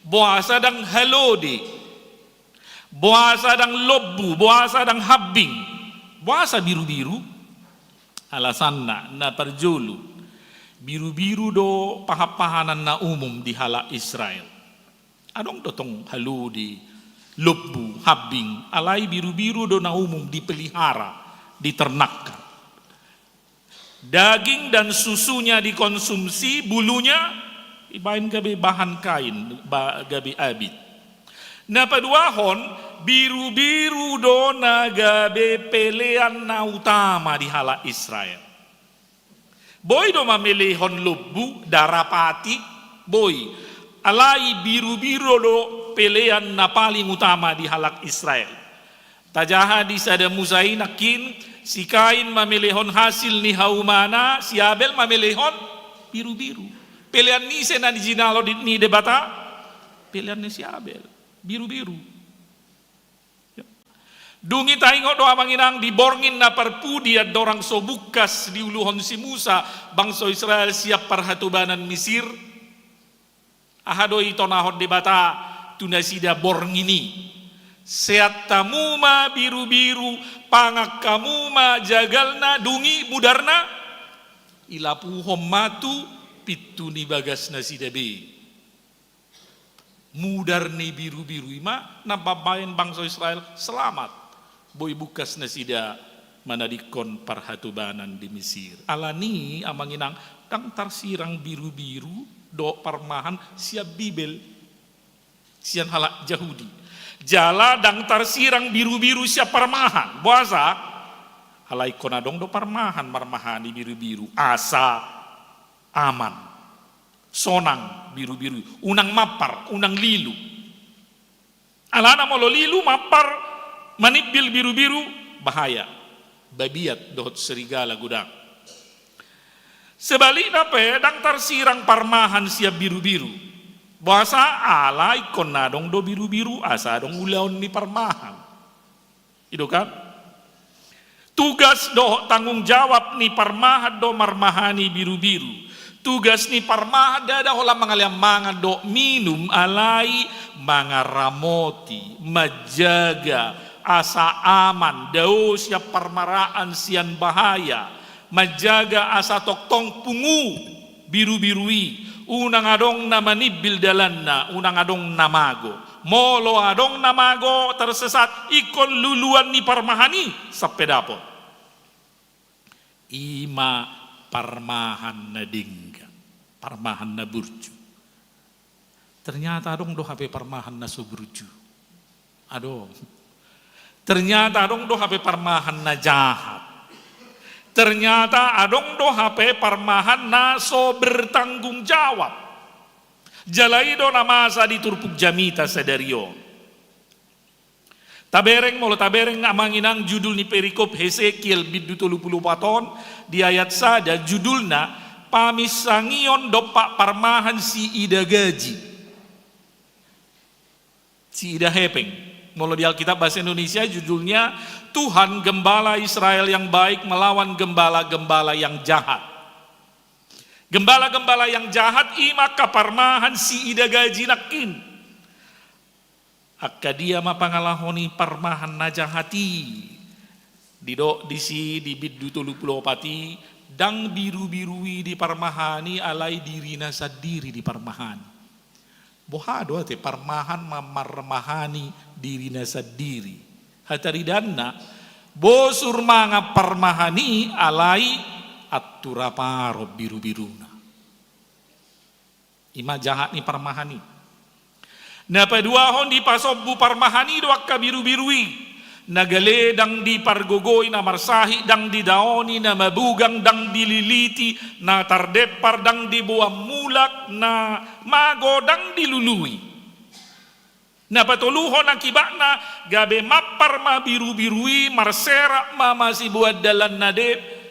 Boasa ndang halode? Boasa ndang lombu? Boasa ndang hambing? Boasa birubiru? Alasanna, na parjolo, birubiru do pahanpahanan na umum di halak Israel. Adong do tong halode, lombu, hambing, alai birubiru do na umum dipelihara, diternakkan. Daging dan susunya dikonsumsi, bulunya dibaen gabe bahan kain, ba-, gabe abit. Na paduahon, birubiru do na gabe pelean na utama di halak Israel. Boi do mamelehon lombu, darapati, boi. Alai birubiru do pelean na paling utama di halak Israel. Tajaha di Sada Musa i nangkin, si Kain mamelehon hasil ni haumana, si Abel mamelehon birubiru. Pelean ni ise na jinalo di, ni Debata? Pelean ni si Abel. Birubiru. Ya. Dung i taingot do, amang inang, di borngin na parpudi andorang so bungkas diuluhon si Musa bangso Israel sian parhatobanan Misir. Aha do itonahon Debata tu nasida borngin i? Seat hamu ma birubiru, pangan hamu ma jagalna, dung i mudarna ilapuhon ma tu pintu ni bagasnasida be. Mudar ni birubiru i ma na mambaen bangso Israel selamat. Boi bungkas nasida manadingkon parhatobanan di Misir. Alani, amang inang, ndang tarsirang birubiru dohot parmahan sian Bibel, sian halak Jahudi. Jala ndang tarsirang birubiru sian parmahan. Boasa? Alai ingkon adong do parmahan marmahani birubiru asa aman, sonang birubiru, unang mampar, unang lilu. Alana molo lilu, mampar, manimbil birubiru, bahaya. Babiat dohot serigala godang. Sebalikna pe, ndang tarsirang parmahan sian birubiru. Boasa? Ala ingkon adong do birubiru asa adong ulaon ni parmahan. I do kan? Tugas dohot tanggung jawab ni parmahan do marmahani birubiru. Tugas ni parmahan ndada holan mangalean mangan dohot minum, alai mangaramoti, manjaga asa aman, dao sian parmaraan, sian bahaya, manjaga asa tongtong pungu birubiru i, unang adong na manimbil dalanna, unang adong na mago. Molo adong na mago, tersesat, ingkon luluan ni parmahan i sampe dapot. I ma parmahan na denggan, parmahan na burju. Ternyata adong do hape parmahan na so burju. Adong. Ternyata adong do hape parmahan na jahat. Ternyata adong do hape parmahan na so bertanggung jawab. Jala i do na masa di turpuk jamita sadari on. Tabereng, molo tabereng, amang inang, judul ni perikop Hesekiel bindu tolu pulu opat on, di ayat sada, judulna Paminsangion dompak Parmahan Siida Gaji, Siida Hepeng. Molo di Alkitab bahasa Indonesia, judulnya Tuhan Gembala Israel yang Baik Melawan Gembala-Gembala yang Jahat. Gembala-gembala yang jahat i ma angka parmahan siida gaji nangkin. Angka dia ma pangalaho ni parmahan na jahat i? Didok disi di bindu tolu pulu opat i, ndang birubiru i diparmahani, alai dirina sandiri diparmahani. Boha do ate parmahan ma-, marmahani dirina sandiri? Hataridanna, bosur mangan parmahan i, alai antur aparon birubiruna. I ma jahat ni parmahan i. Na paduahon, dipasombu parmahan i do angka birubiru i. Na gale ndang dipargogoi, na marsahit ndang didaoni, na mabugang ndang dililiti, na tardempar ndang diboan mulak, na mago ndang dilului. Na patoluhon akibatna, gabe mampar ma birubiru i, marserak ma masiboan dalan na dep,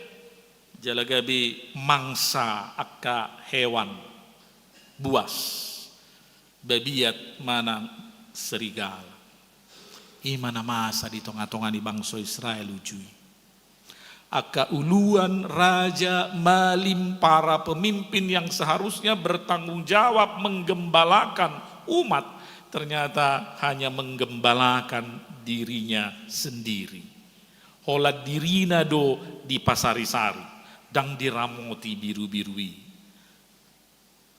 jala gabe mangsa angka hewan buas, babiat manang serigala. I ma na masa di tongatonga ni bangso Israel uju i. Angka uluan, raja, malim, para pemimpin yang seharusnya bertanggung jawab menggembalakan umat, ternyata hanya menggembalakan dirinya sendiri. Holan dirina do dipasarisari, ndang diramoti birubiru i.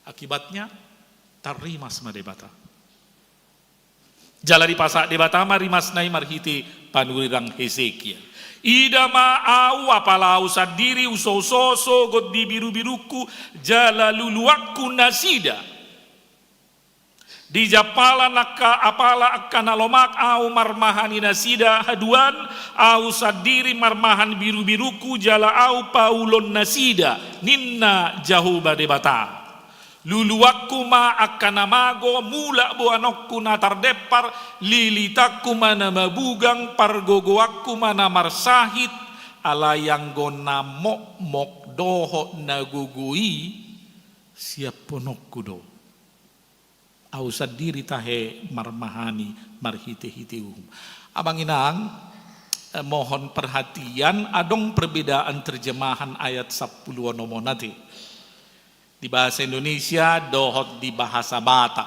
Akibatnya, tarrimas ma Debata. Jala dipasahat Debata ma rimasna i marhite panurirang Hesekiel. Ida ma ahu, apala ahu sandiri, husouso sogot di birubirungku, jala luluanku nasida. Dijampalan angka apala angka na lomak ahu marmahani nasida, haduan, ahu sandiri marmahan birubirungku, jala ahu paulon nasida, ninna Jahowa Debata. Luluanku ma angka na mago, mulak boanonku na tardempar, lilitanku ma na mabugang, pargogoanku ma na marsahit, alai anggo na mokmok dohot na gogo i, siaphononku do. Ahu sandiri tahe marmahani marhitehite uhum. Amang inang, eh, mohon perhatian, adong perbedaan terjemahan ayat sampulu onom on ate. Di bahasa Indonesia dohot di bahasa Batak.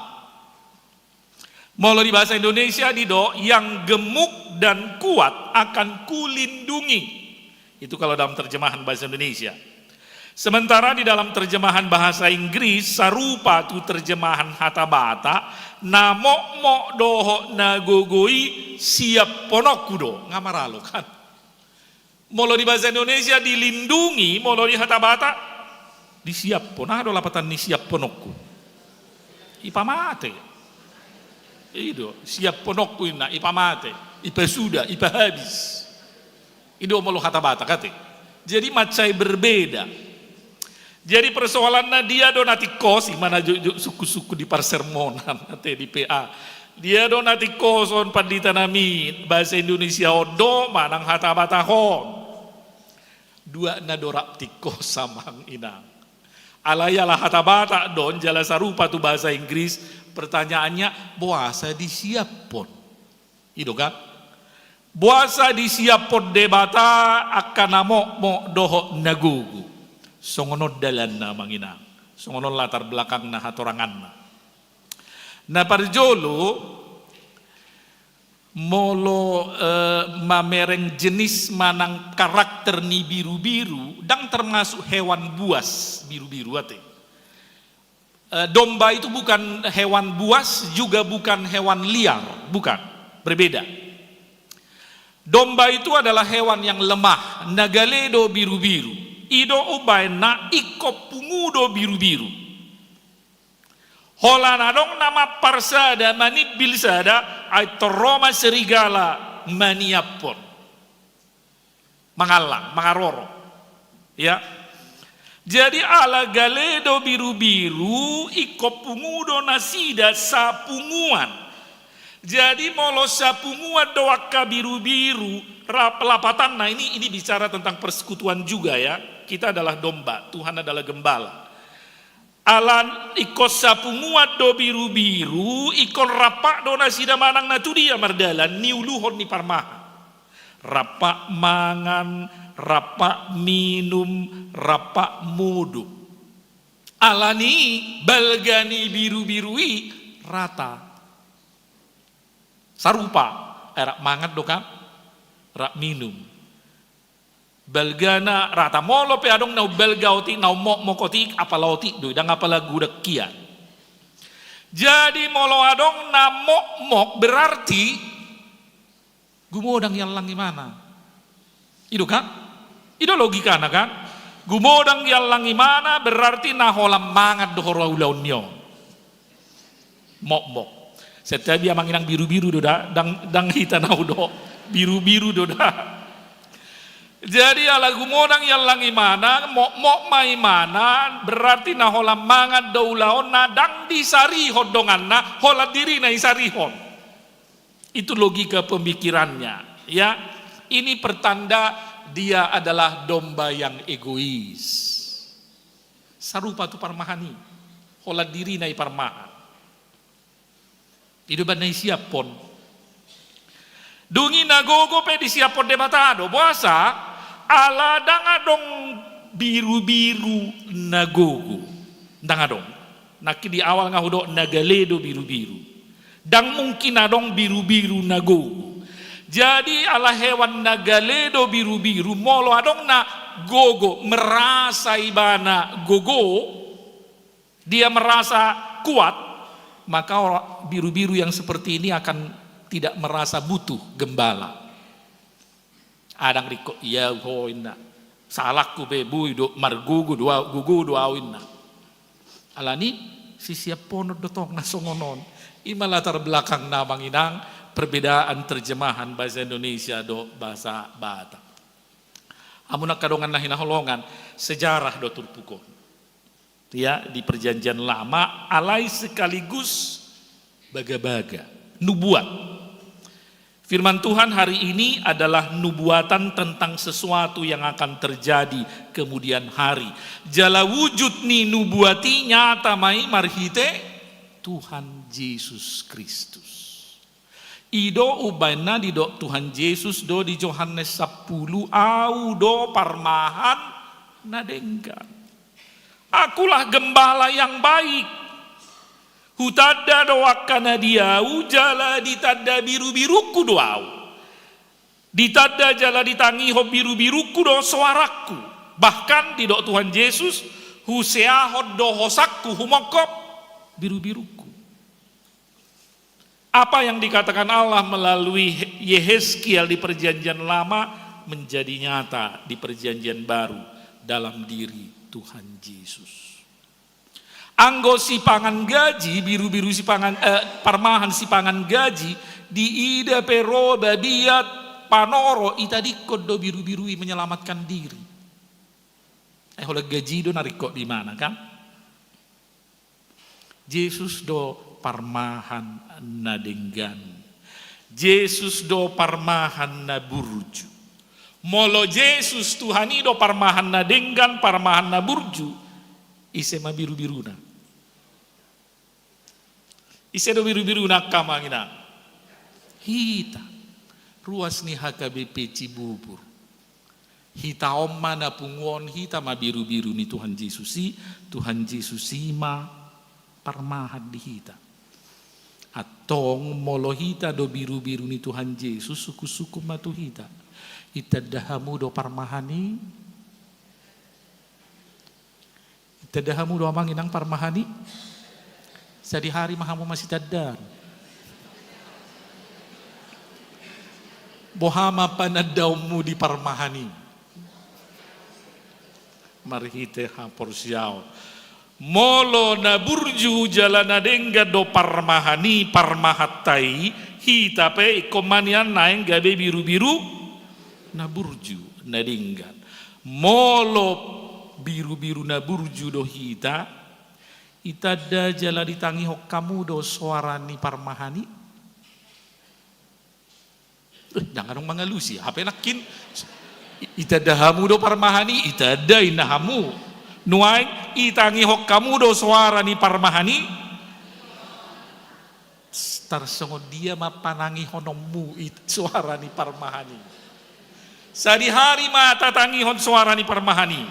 Molo di bahasa Indonesia didok, yang gemuk dan kuat akan kulindungi. Itu kalau dalam terjemahan bahasa Indonesia. Sementara di dalam terjemahan bahasa Inggris, sarupa tu terjemahan hata Batak, na mokmok dohot na gogo i siaphononku do. Nga maralo kan? Molo di bahasa Indonesia dilindungi, molo di hata Batak disiaphon. Aha do lapatan ni siaphononku? Ipamate. I do, siaphononku inna, ipamate, ipasuda, ipahabis. I do molo hata Batak ate. Jadi mansai berbeda. Jadi persoalanna dia do na tingkos, i ma na jokjok sungkun-sungkun di parsermonan ate, di P A. Dia do na tingkoson pandita nami, bahasa Indonesia on do manang hata Batak on. Duana do rap tingkos amang inang. Alai ala hata Batak do on jala sarupa tu bahasa Inggris, pertanyaannya boasa disiaphon. I do kan? Boasa disiaphon Debata angka na mokmok dohot na gogo? Songon on dalanna amang inang. Songon on latar belakangna hatoranganna. Na parjolo, molo, eh, mamereng jenis manang karakter ni birubiru, ndang termasuk hewan buas birubiru ate. Eh, domba itu bukan hewan buas, juga bukan hewan liar, bukan. Berbeda. Domba itu adalah hewan yang lemah, na gale do birubiru. I do umbahen na ingkon pungu do birubiru. Holan adong na mampar sada, manimbil sada, ai torro ma serigala maniaphon. Mangallang, mangaroro. Ya. Jadi ala gale do birubiru, ingkon pungu do nasida sapunguan. Jadi molo sapunguan do angka birubiru, rap-, lapatanna ini, ini bicara tentang persekutuan juga ya. Kita adalah domba, Tuhan adalah gembala. Ala ingkon sapunguan do birubiru, ingkon rampak do nasida manang na tu dia mardalan, niuluhon ni parmahan. Rampak mangan, rampak minum, rampak modom. Alani balga ni birubiru i rata. Sarupa, eh, rap mangan do kan, rap minum. Balgana rata. Molo pe adong na umbalga otik, na ummokmok otik, apala otik do i, ndang apala godang hian. Jadi molo adong na mokmok berarti gumodang iallang imana. I do kan? I do logikana kan? Gumodang iallang imana berarti na holan mangan do huria ulaon ni on. Mokmok. Setiap ia manginang birubiru do da, ndang, ndang hita na hudok. Birubiru do da. Jadi ala gumodang iallang imana, mokmok ma imana, berarti na holan mangan do ulaonna, ndang disarihon donganna, holan dirina isarihon. Itu logika pemikirannya, ya. Ini pertanda dia adalah domba yang egois. Sarupa tu parmahan i. Holan dirina i parmahan. I do umbahen na isiaphon. Dung i na gogo pe disiaphon Debata do. Boasa? Ala ndang adong birubiru na gogo. Ndang adong. Nangkin di awal nga hudok na gale do birubiru. Ndang mungkin adong birubiru na gogo. Jadi ala hewan na gale do birubiru, molo adong na gogo, merasa ibana gogo, dia merasa kuat, maka ora-, birubiru yang seperti ini akan tidak merasa butuh gembala. Ndang ringkot ia ho inna. Salangku pe boi do margogo do au, gogo do au inna. Alani sisiaphonon do tong na songon on. I ma latar belakangna amang inang, perbedaan terjemahan bahasa Indonesia dohot bahasa Batak. Hamu angka dongan na hinaholongan, sejarah do turpuk on. Ya, di Perjanjian Lama, alai sekaligus bagabaga, nubuat. Firman Tuhan hari ini adalah nubuatan tentang sesuatu yang akan terjadi kemudian hari. Jala wujud ni nubuat i nyata ma i marhite Tuhan Jesus Kristus. I do umbahen na didok Tuhan Jesus do di Johannes sampulu, au do parmahan na denggan. Akulah gembala yang baik. Hutanda do angka na di au, jala ditanda birubirungku do au. Ditanda jala ditangihon birubirungku do soarangku. Bahkan didok Tuhan Jesus, huseahon do hosangku humongkop birubirungku. Apa yang dikatakan Allah melalui Yehezkiel di Perjanjian Lama menjadi nyata di Perjanjian Baru dalam diri Tuhan Jesus. Anggo sipangan gaji, birubiru sipangan, eh, parmahan sipangan gaji, diida pe ro babiat Panoro itadingkon do birubiru i menyelamatkan diri. Eh, holan gaji do na ringkot di mana, kan? Jesus do parmahan na denggan. Jesus do parmahan na burju. Molo Jesus Tuhan i do parmahan na denggan, parmahan na burju, ise ma birubiruna? Ise do birubiruna, angka amang inang? Hita. Ruas ni H K B P Cibubur. Hita on ma na pungu on, hita ma birubiru ni Tuhan Jesus i, Tuhan Jesus i ma parmahan di hita. Antong molo hita do birubiru ni Tuhan Jesus, sungkunsungkun ma tu hita. Itanda hamu do parmahan i? Itanda hamu do amang inang parmahan i? Sadihari ma hamu masitandaan. Boha ma panandaonmu di parmahan i? Marhite haporseaon. Molo na burju jala na denggan do parmahan i, parmahanta i, hita pe ingkon ma nian naeng gabe birubiru na burju, na denggan. Molo birubiru na burju do hita, itanda jala ditangihon hamu do soara ni parmahan i? Eh, ndang adong mangalusi, hape nangkin i-, itanda hamu do parmahan i, itanda inna hamu. Nuaeng itangihon hamu do soara ni parmahan i? Tarsongon dia ma panangihononmu i soara ni parmahan i? Sadihari ma tatangihon soara ni parmahan i.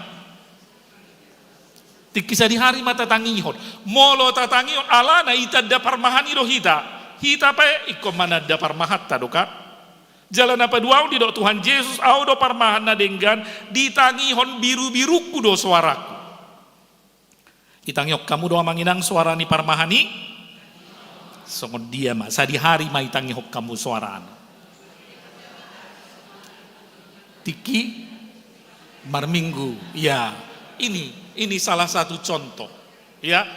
Tingki sadihari ma tatangihon. Molo tatangihon, alana itanda parmahan i do hita. Hita pe ingkon mananda parmahanta do, kan? Jala na paduahon didok Tuhan Jesus, Ahu do parmahan na denggan, ditangihon birubirungku do soarangku. Itangihon hamu do amang inang soara ni parmahan i? Songon dia ma, sadihari ma itangihon hamu soarana. Tingki marminggu, ya. Ini, ini salah satu contoh, ya.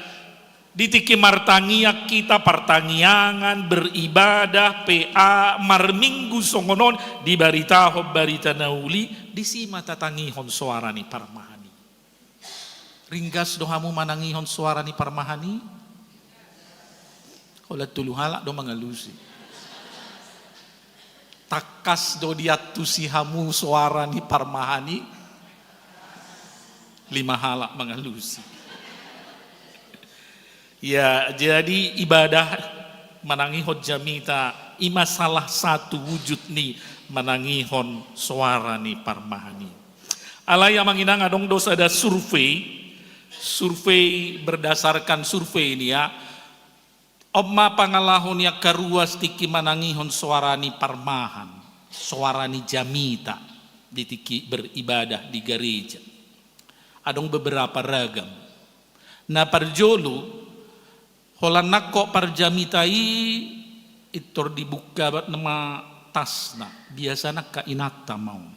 Di tingki martangiang hita, partangiangan, beribadah, P A, marminggu songon on, dibaritahon barita na uli, disi ma tatangihon soara ni parmahan i. Ringgas do hamu manangihon soara ni parmahan i? Holan tolu halak do mangalusi. Tangkas do diantusi hamu soara ni parmahan i? Lima halak mangalusi. Ya, jadi ibadah manangihon jamita, i ma salah satu wujud ni manangihon soara ni parmahan i. Alai amang inang, adong do sada survei, survei, berdasarkan survei ni, ya, on ma pangalaho ni angka ruas tingki manangihon soara ni parmahan, soara ni jamita di tingki beribadah di gareja. Adong beberapa ragam. Na parjolo, holan nangkok parjamita i, pintor dibuka nama tasna, biasana angka inanta ma on.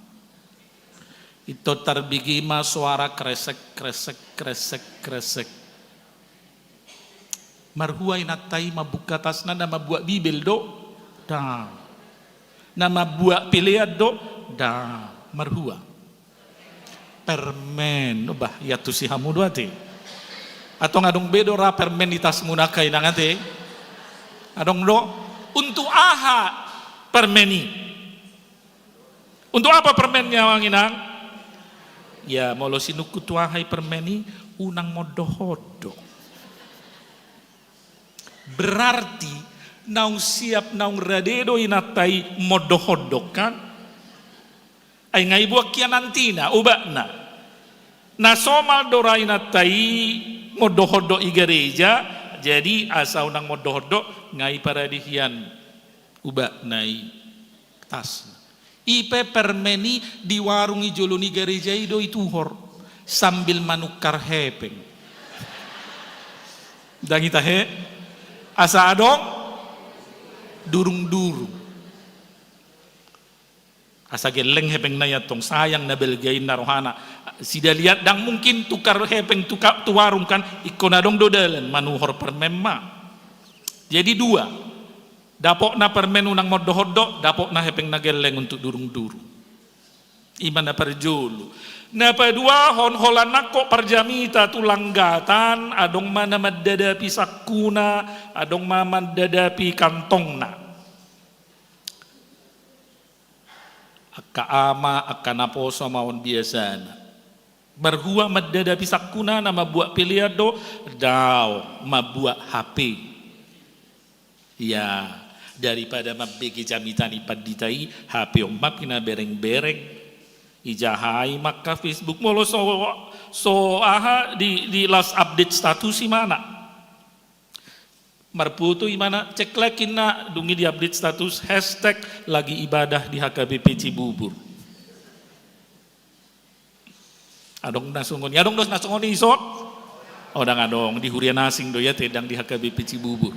Pintor tarbege ma soara kresek, kresek, kresek, kresek. Marhua inanta i mambuka tasna, na mambuat Bibel do? Ndang. Na mambuat pelean do? Ndang. Marhua? Permen. Bah, iantusi hamu do ate. Antong adong be do ra permen di tasmuna angka inang ate? Adong do? Untuk aha permen i? Untuk apa permennya, amang inang? Ya, molo sinungkun tu aha i permen i, unang mondok-ondok. Berarti naung siap, naung rade do inanta i mondok-ondok, kan? Ai nga i buat hian antina, ubatna. Na somal do ra inanta i mondok-ondok i gareja, jadi asa unang mondok-ondok, nga i parade hian ubatna i, tasna. I pe permen i di warung i jolo ni gareja i do ituhor, sambil manukar hepeng. Ndang i tahe, asa adong durung-durung. Asa gelleng hepengna i antong, sayang na balga i, ninna rohana. Sida liat ndang mungkin tukar hepeng tu ka-, tu warung, kan, ingkon adong do dalan manuhor permen ma. Jadi dua. Dapotna permen unang mondok-ondok, dapotna hepeng na gelleng untuk durung-durung. I ma na parjolo. Na paduahon, holan nangkok parjamita tu langgatan, adong ma na mandadapi sangkuna, adong ma mandadapi kantongna. Angka ama, angka naposo ma on biasana. Marhua mandadapi sangkuna na mambuat pelean do, daong mambuat H P. Ya, daripada mambege jamita ni pandita i, H P on ma pinabereng-bereng. Ijahai ma angka Facebook, molo so, so aha di, di las update status i mana. Marfoto i mana, cek like inna, dung i di update status, hashtag lagi ibadah di H K B P Cibubur. Adong na songon i, adong do na songon i ison? O, ndang adong, di huria na asing do i ate, ndang di H K B P Cibubur.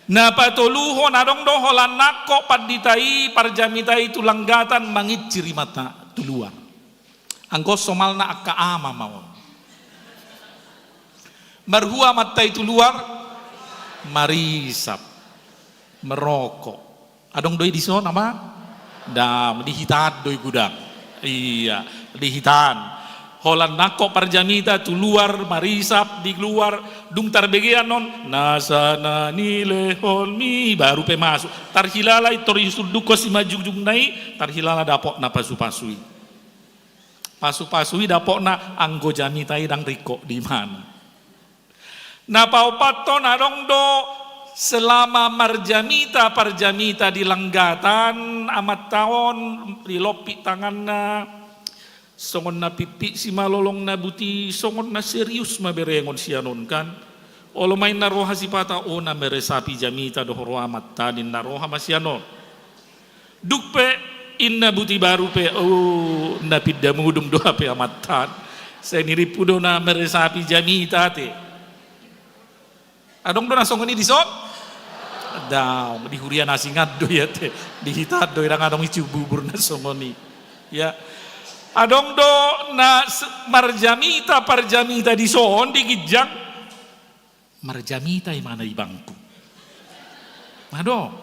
Na patoluhon, adong do holan nangkok pandita i, parjamita i tu langgatan mangincir imana tu luar. Anggo somalna angka ama ma on. Marhua amanta i tu luar, marisap, merokok. Adong do i dison, ama? Ndang, di hitaan do i godang. Iya, di hitaan. Holan nangkok parjamita tu luar, marisap di luar, dung tarbegean on, nasa na nilehonmi, baru pe masuk. Tarhilala i, tor isundukkon simanjujungna i, tarhilala dapotna pasu-pasu i. Pasu-pasu i dapotna, anggo jamita i ndang ringkot di imana. Na paopathon, adong do selama marjamita parjamita di langgatan, amanta on dilompit tanganna, songon na pimpit simalolong na buti, songon na serius ma berengon sian on kan. Olo ma inna roha sipata, o na meresapi jamita do roha amanta, ninna roha ma sian on. Dung pe inna buti baru pe, o, na pinda mudum do hape amanta. Sai nirimpu do na meresapi jamita ate. Adong do na songon i dison? Daong, di huria na asing do i ate. Di hita do i, ndang adong i Cibubur na songon i. Ya. Adong do na s-, marjamita parjamita dison di ginjang. Marjamita imana i bangku. Adong.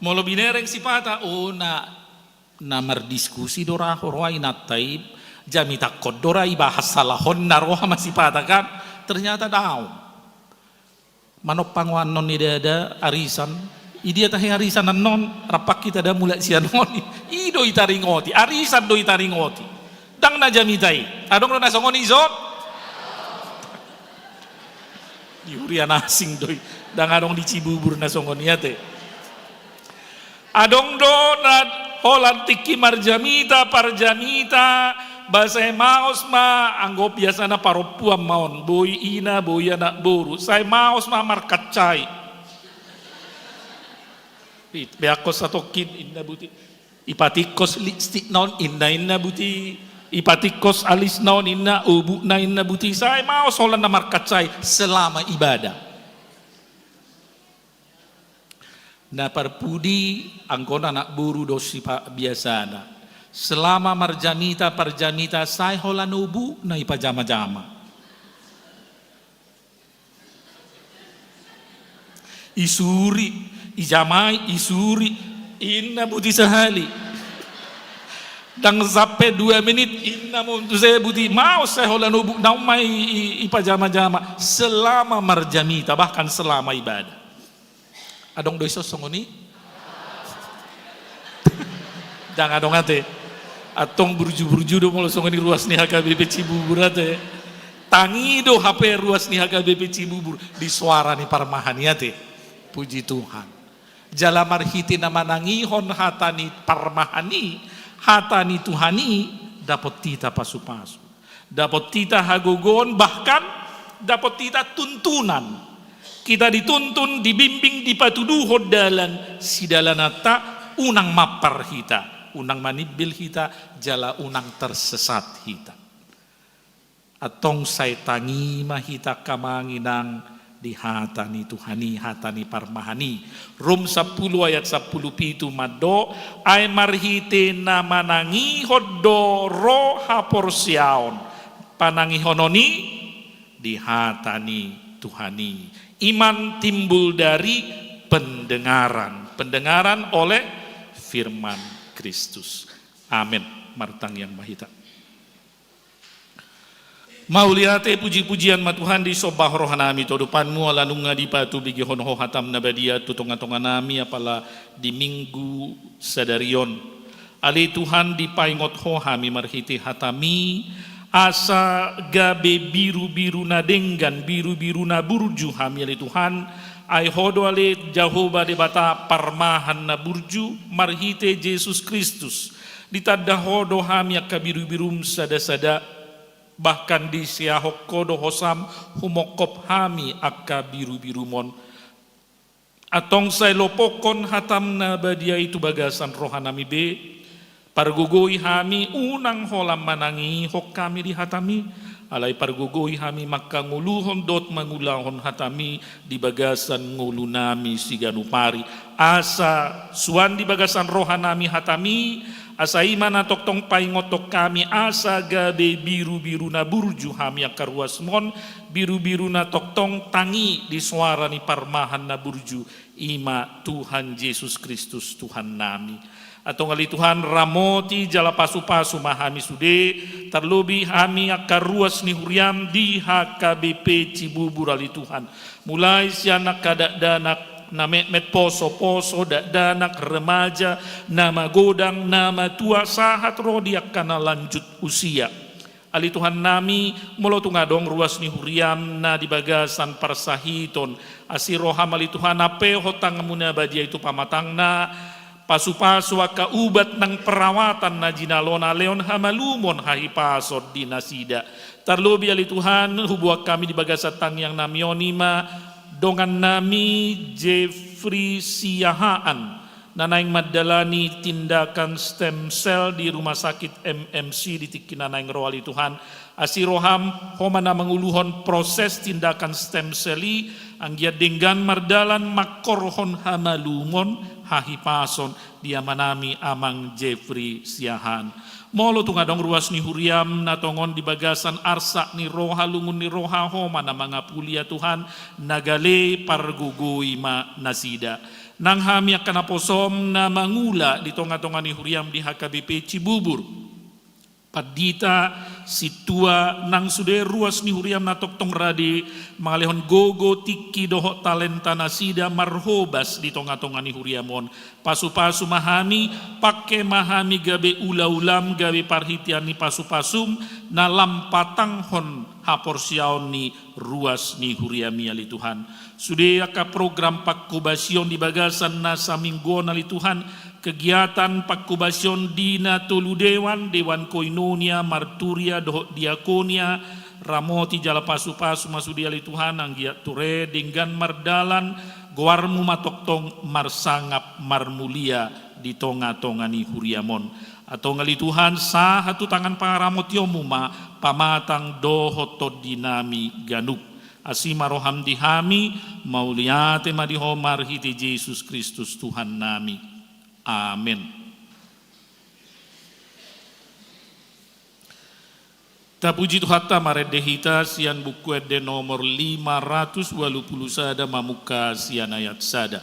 Molo binereng sipata, o na, na mardiskusi do ra roha inanta i, jamitahon do ra ibahas salahonna roha ma sipata kan. Ternyata daong. Manompang o annon ni dada arisan. Idia tahe arisan annon, rap hita da mulak sian on. I do itaringoti, arisan do itaringoti. Ndang na jamita i. Adong do na songon i dison? Di huria na asing do i. Ndang adong di Cibubur na songon i ate. Adong do na holan tingki marjamita parjamita, ba sai maos ma, anggo biasana parompuan ma on, boi ina, boi anak boru, sai maos ma markancai. Ih, beakkon satongkin, inna buti. Ipatingkos lipstikna on, inna, inna buti. Ipatingkos alisna on, inna, obukna, inna buti. Sai maos holan na markancai selama ibadah. Na parpudi, anggo na anak boru do sipa-, biasana. Selama marjamita parjamita, sai holan obukna ipajama-jama. Isuri, ijamai, isuri, inna buti sahali. Ndang sampe dua menit, inna ma on tu se buti, maos sai holan obukna on ma i, i, ipajama-jama, selama marjamita, bahkan selama ibadah. Adong do i songon i? Ndang adong ate. Antong burju-burju do molo songon i ruas ni H K B P Cibubur ate. Tangi do hape ruas ni H K B P Cibubur di soara ni parmahan i ate. Puji Tuhan. Jala marhite na manangihon hata ni parmahan i, hata ni Tuhan i, dapot hita pasu-pasu. Dapot hita hagogoon, bahkan dapot hita tuntunan. Hita dituntun, dibimbing, dipatuduhon dalan, sidalananta, unang mampar hita, unang manimbil hita, jala unang tersesat hita. Antong sai tangi ma hita angka amang inang, di hata ni Tuhan i, hata ni parmahan i. Rom sampulu ayat sampulu pitu mandok, ai marhite na manangihon do ro haporseaon, panangihonon i di hata ni Tuhan i. Iman timbul dari pendengaran, pendengaran oleh firman Kristus. Amin. Martangiang ma hita. Mauliate, puji-pujian ma Tuhan, disombahon rohanami tu adopanMu ala nunga dipatubegehon Ho hataM na badia tu tonga-tonganami apala di Minggu sadari on. Ale Tuhan, dipaingot Ho hami marhite hataMi, asa gabe birubiru na denggan, birubiru na burju hami ale Tuhan, ai Ho do ale Jahowa Debata parmahan na burju marhite Jesus Kristus. Ditanda Ho do hami angka birubiruM sada-sada, bahkan diseahon Ho do hosaM humongkop hami angka birubiruM on. Antong sai lopokkon hataM na badia i tu bagasan rohanami be, pargogoi hami unang holan manangihon hami di hataMi, alai pargogoi hami mangkangoluhon dohot mangulahon hataMi di bagasan ngolunami siganup ari. Asa suan di bagasan rohanami hataMi, asa i ma na tongtong paingothon hami, asa gabe birubiru na burju hami angka ruasMon, birubiru na tongtong tangi di soara ni parmahan na burju, i ma Tuhan Jesus Kristus Tuhannami. Antong ale Tuhan, ramoti jala pasupasu ma hami sude, tarlobi hami angka ruas ni huriaM di H K B P Cibubur ale Tuhan. Mulai sian angka dakdanak na metmet posoposo, dakdanak, remaja, na magodang, na matua, sahat ro di angka na lanjut usia. Ale Tuhannami, molo tung adong ruas ni huriaM na di bagasan parsahiton, asi rohaM ale Tuhan, ampehon tanganMu na badia i tu pamatangna, pasupasu angka ubat nang perawatan na jinalona, lehon hamalumon, hahipason di nasida. Tarlobi ale Tuhan, huboan hami di bagasan tangiangnami on i ma dongannami Jeffrey Siahaan, na naeng mandalani tindakan stem cell di rumah sakit M M C di tingki na naeng ro ale Tuhan. Asi rohaM, Ho ma na manguluhon proses tindakan stem cell i, anggiat denggan mardalan mangkorhon hamalumon, hahipason di amanami Amang Jeffrey Siahaan. Molo tung adong ruas ni huriaM na tongon di bagasan arsak ni roha, lungun ni roha, Ho ma na mangapuli ia Tuhan, na gale pargogoi ma nasida. Nang hami angka naposoM na mangula di tonga-tonga ni huriaM di H K B P Cibubur, pandita, sintua, nang sude ruas ni huriaM na tongtong rade mangalehon gogo, tingki dohot talenta nasida marhobas di tonga-tonga ni huriaM on. Pasupasu ma hami, pangke ma hami gabe ulaulaM, gabe parhitean ni pasupasuM na lam patanghon haporseaon ni ruas ni huriaMi ale Tuhan. Sude angka program pangkobasion di bagasan na saminggu on ale Tuhan, kegiatan pangkobasion di na tolu dewan, dewan koinonia, marturia dohot diakonia, ramoti jala pasupasu ma sude ale Tuhan, anggiat ture denggan mardalan, goarMu ma tongtong marsangap marmulia di tonga-tonga ni huriaM on. Antong ale Tuhan, sahat tu tangan pangaramotionMu ma pamatang dohot tondinami ganup. Asi ma rohaM di hami, mauliate ma di Ho marhite Jesus Kristus Tuhannami. Amen. Tapuji Tuhanta, marende hita sian Buku Ende nomor lima ratus ualu pulu sada, mamungka sian ayat sada.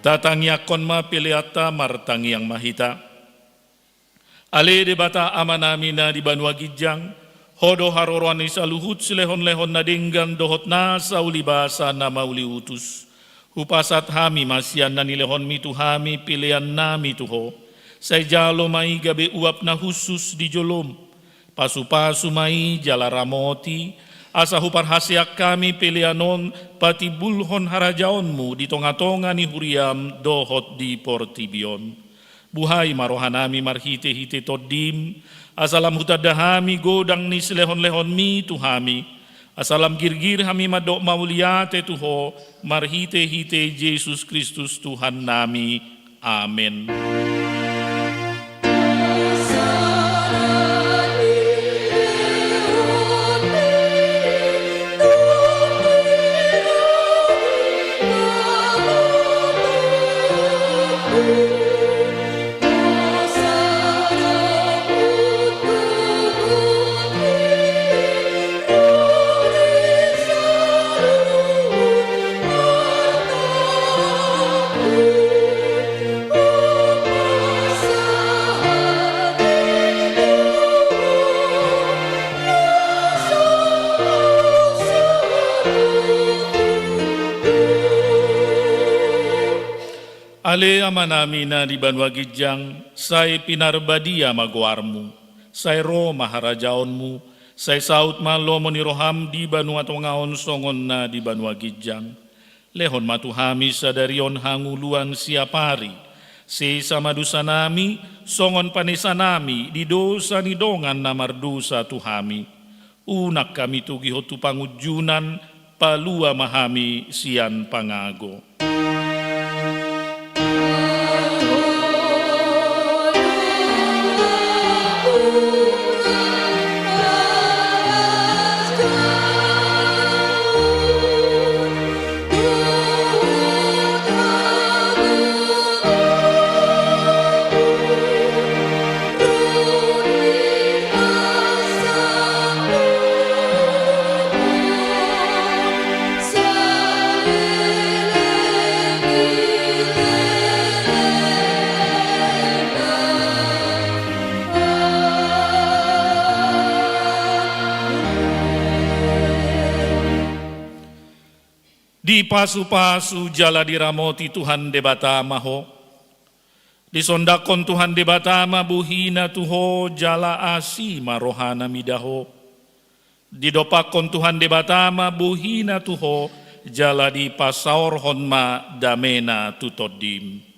Tatangiangkon ma peleanta. Martangiang ma hita. Ale Debata Amanami na di banua ginjang, Ho do haroroan ni saluhut silehonlehon na denggan dohot nasa ulibasa na mauliutus. Hupasahat hami ma sian na nilehonMi tu hami peleannami tu Ho. Sai jalo ma i gabe uap na hushus di joloM. Pasupasu ma i jala ramoti, asa huparhaseang hami pelean on patimbulhon harajaonMu di tongatonga ni huriaM dohot di portibi on. Buhai ma rohanami marhitehite TondiM, asa lam hutanda hami godang ni silehonlehonMi tu hami, asa lam girgir hami mandok mauliate tu Ho, marhitehite Jesus Kristus Tuhannami. Amen. Ale Amanami na di banua ginjang, sai pinarbadia ma goarMu, sai ro ma harajaonMu, sai saut ma lomo ni rohaM di banua tonga on songon na di banua ginjang. Lehon ma tu hami sadari on hangoluan siapari. Sesa ma dosanami, songon panesanami di dosa ni dongan na mardosa tu hami. Unang hami togihon tu pangunjunan, palua ma hami sian pangago. Dipasupasu jala diramoti Tuhan Debata ma ho. Disondangkon Tuhan Debata ma bohiNa tu ho jala asi ma rohaNa mida ho. Didompakkon Tuhan Debata ma bohiNa tu ho jala dipasaorhon ma dameNa tu tondim.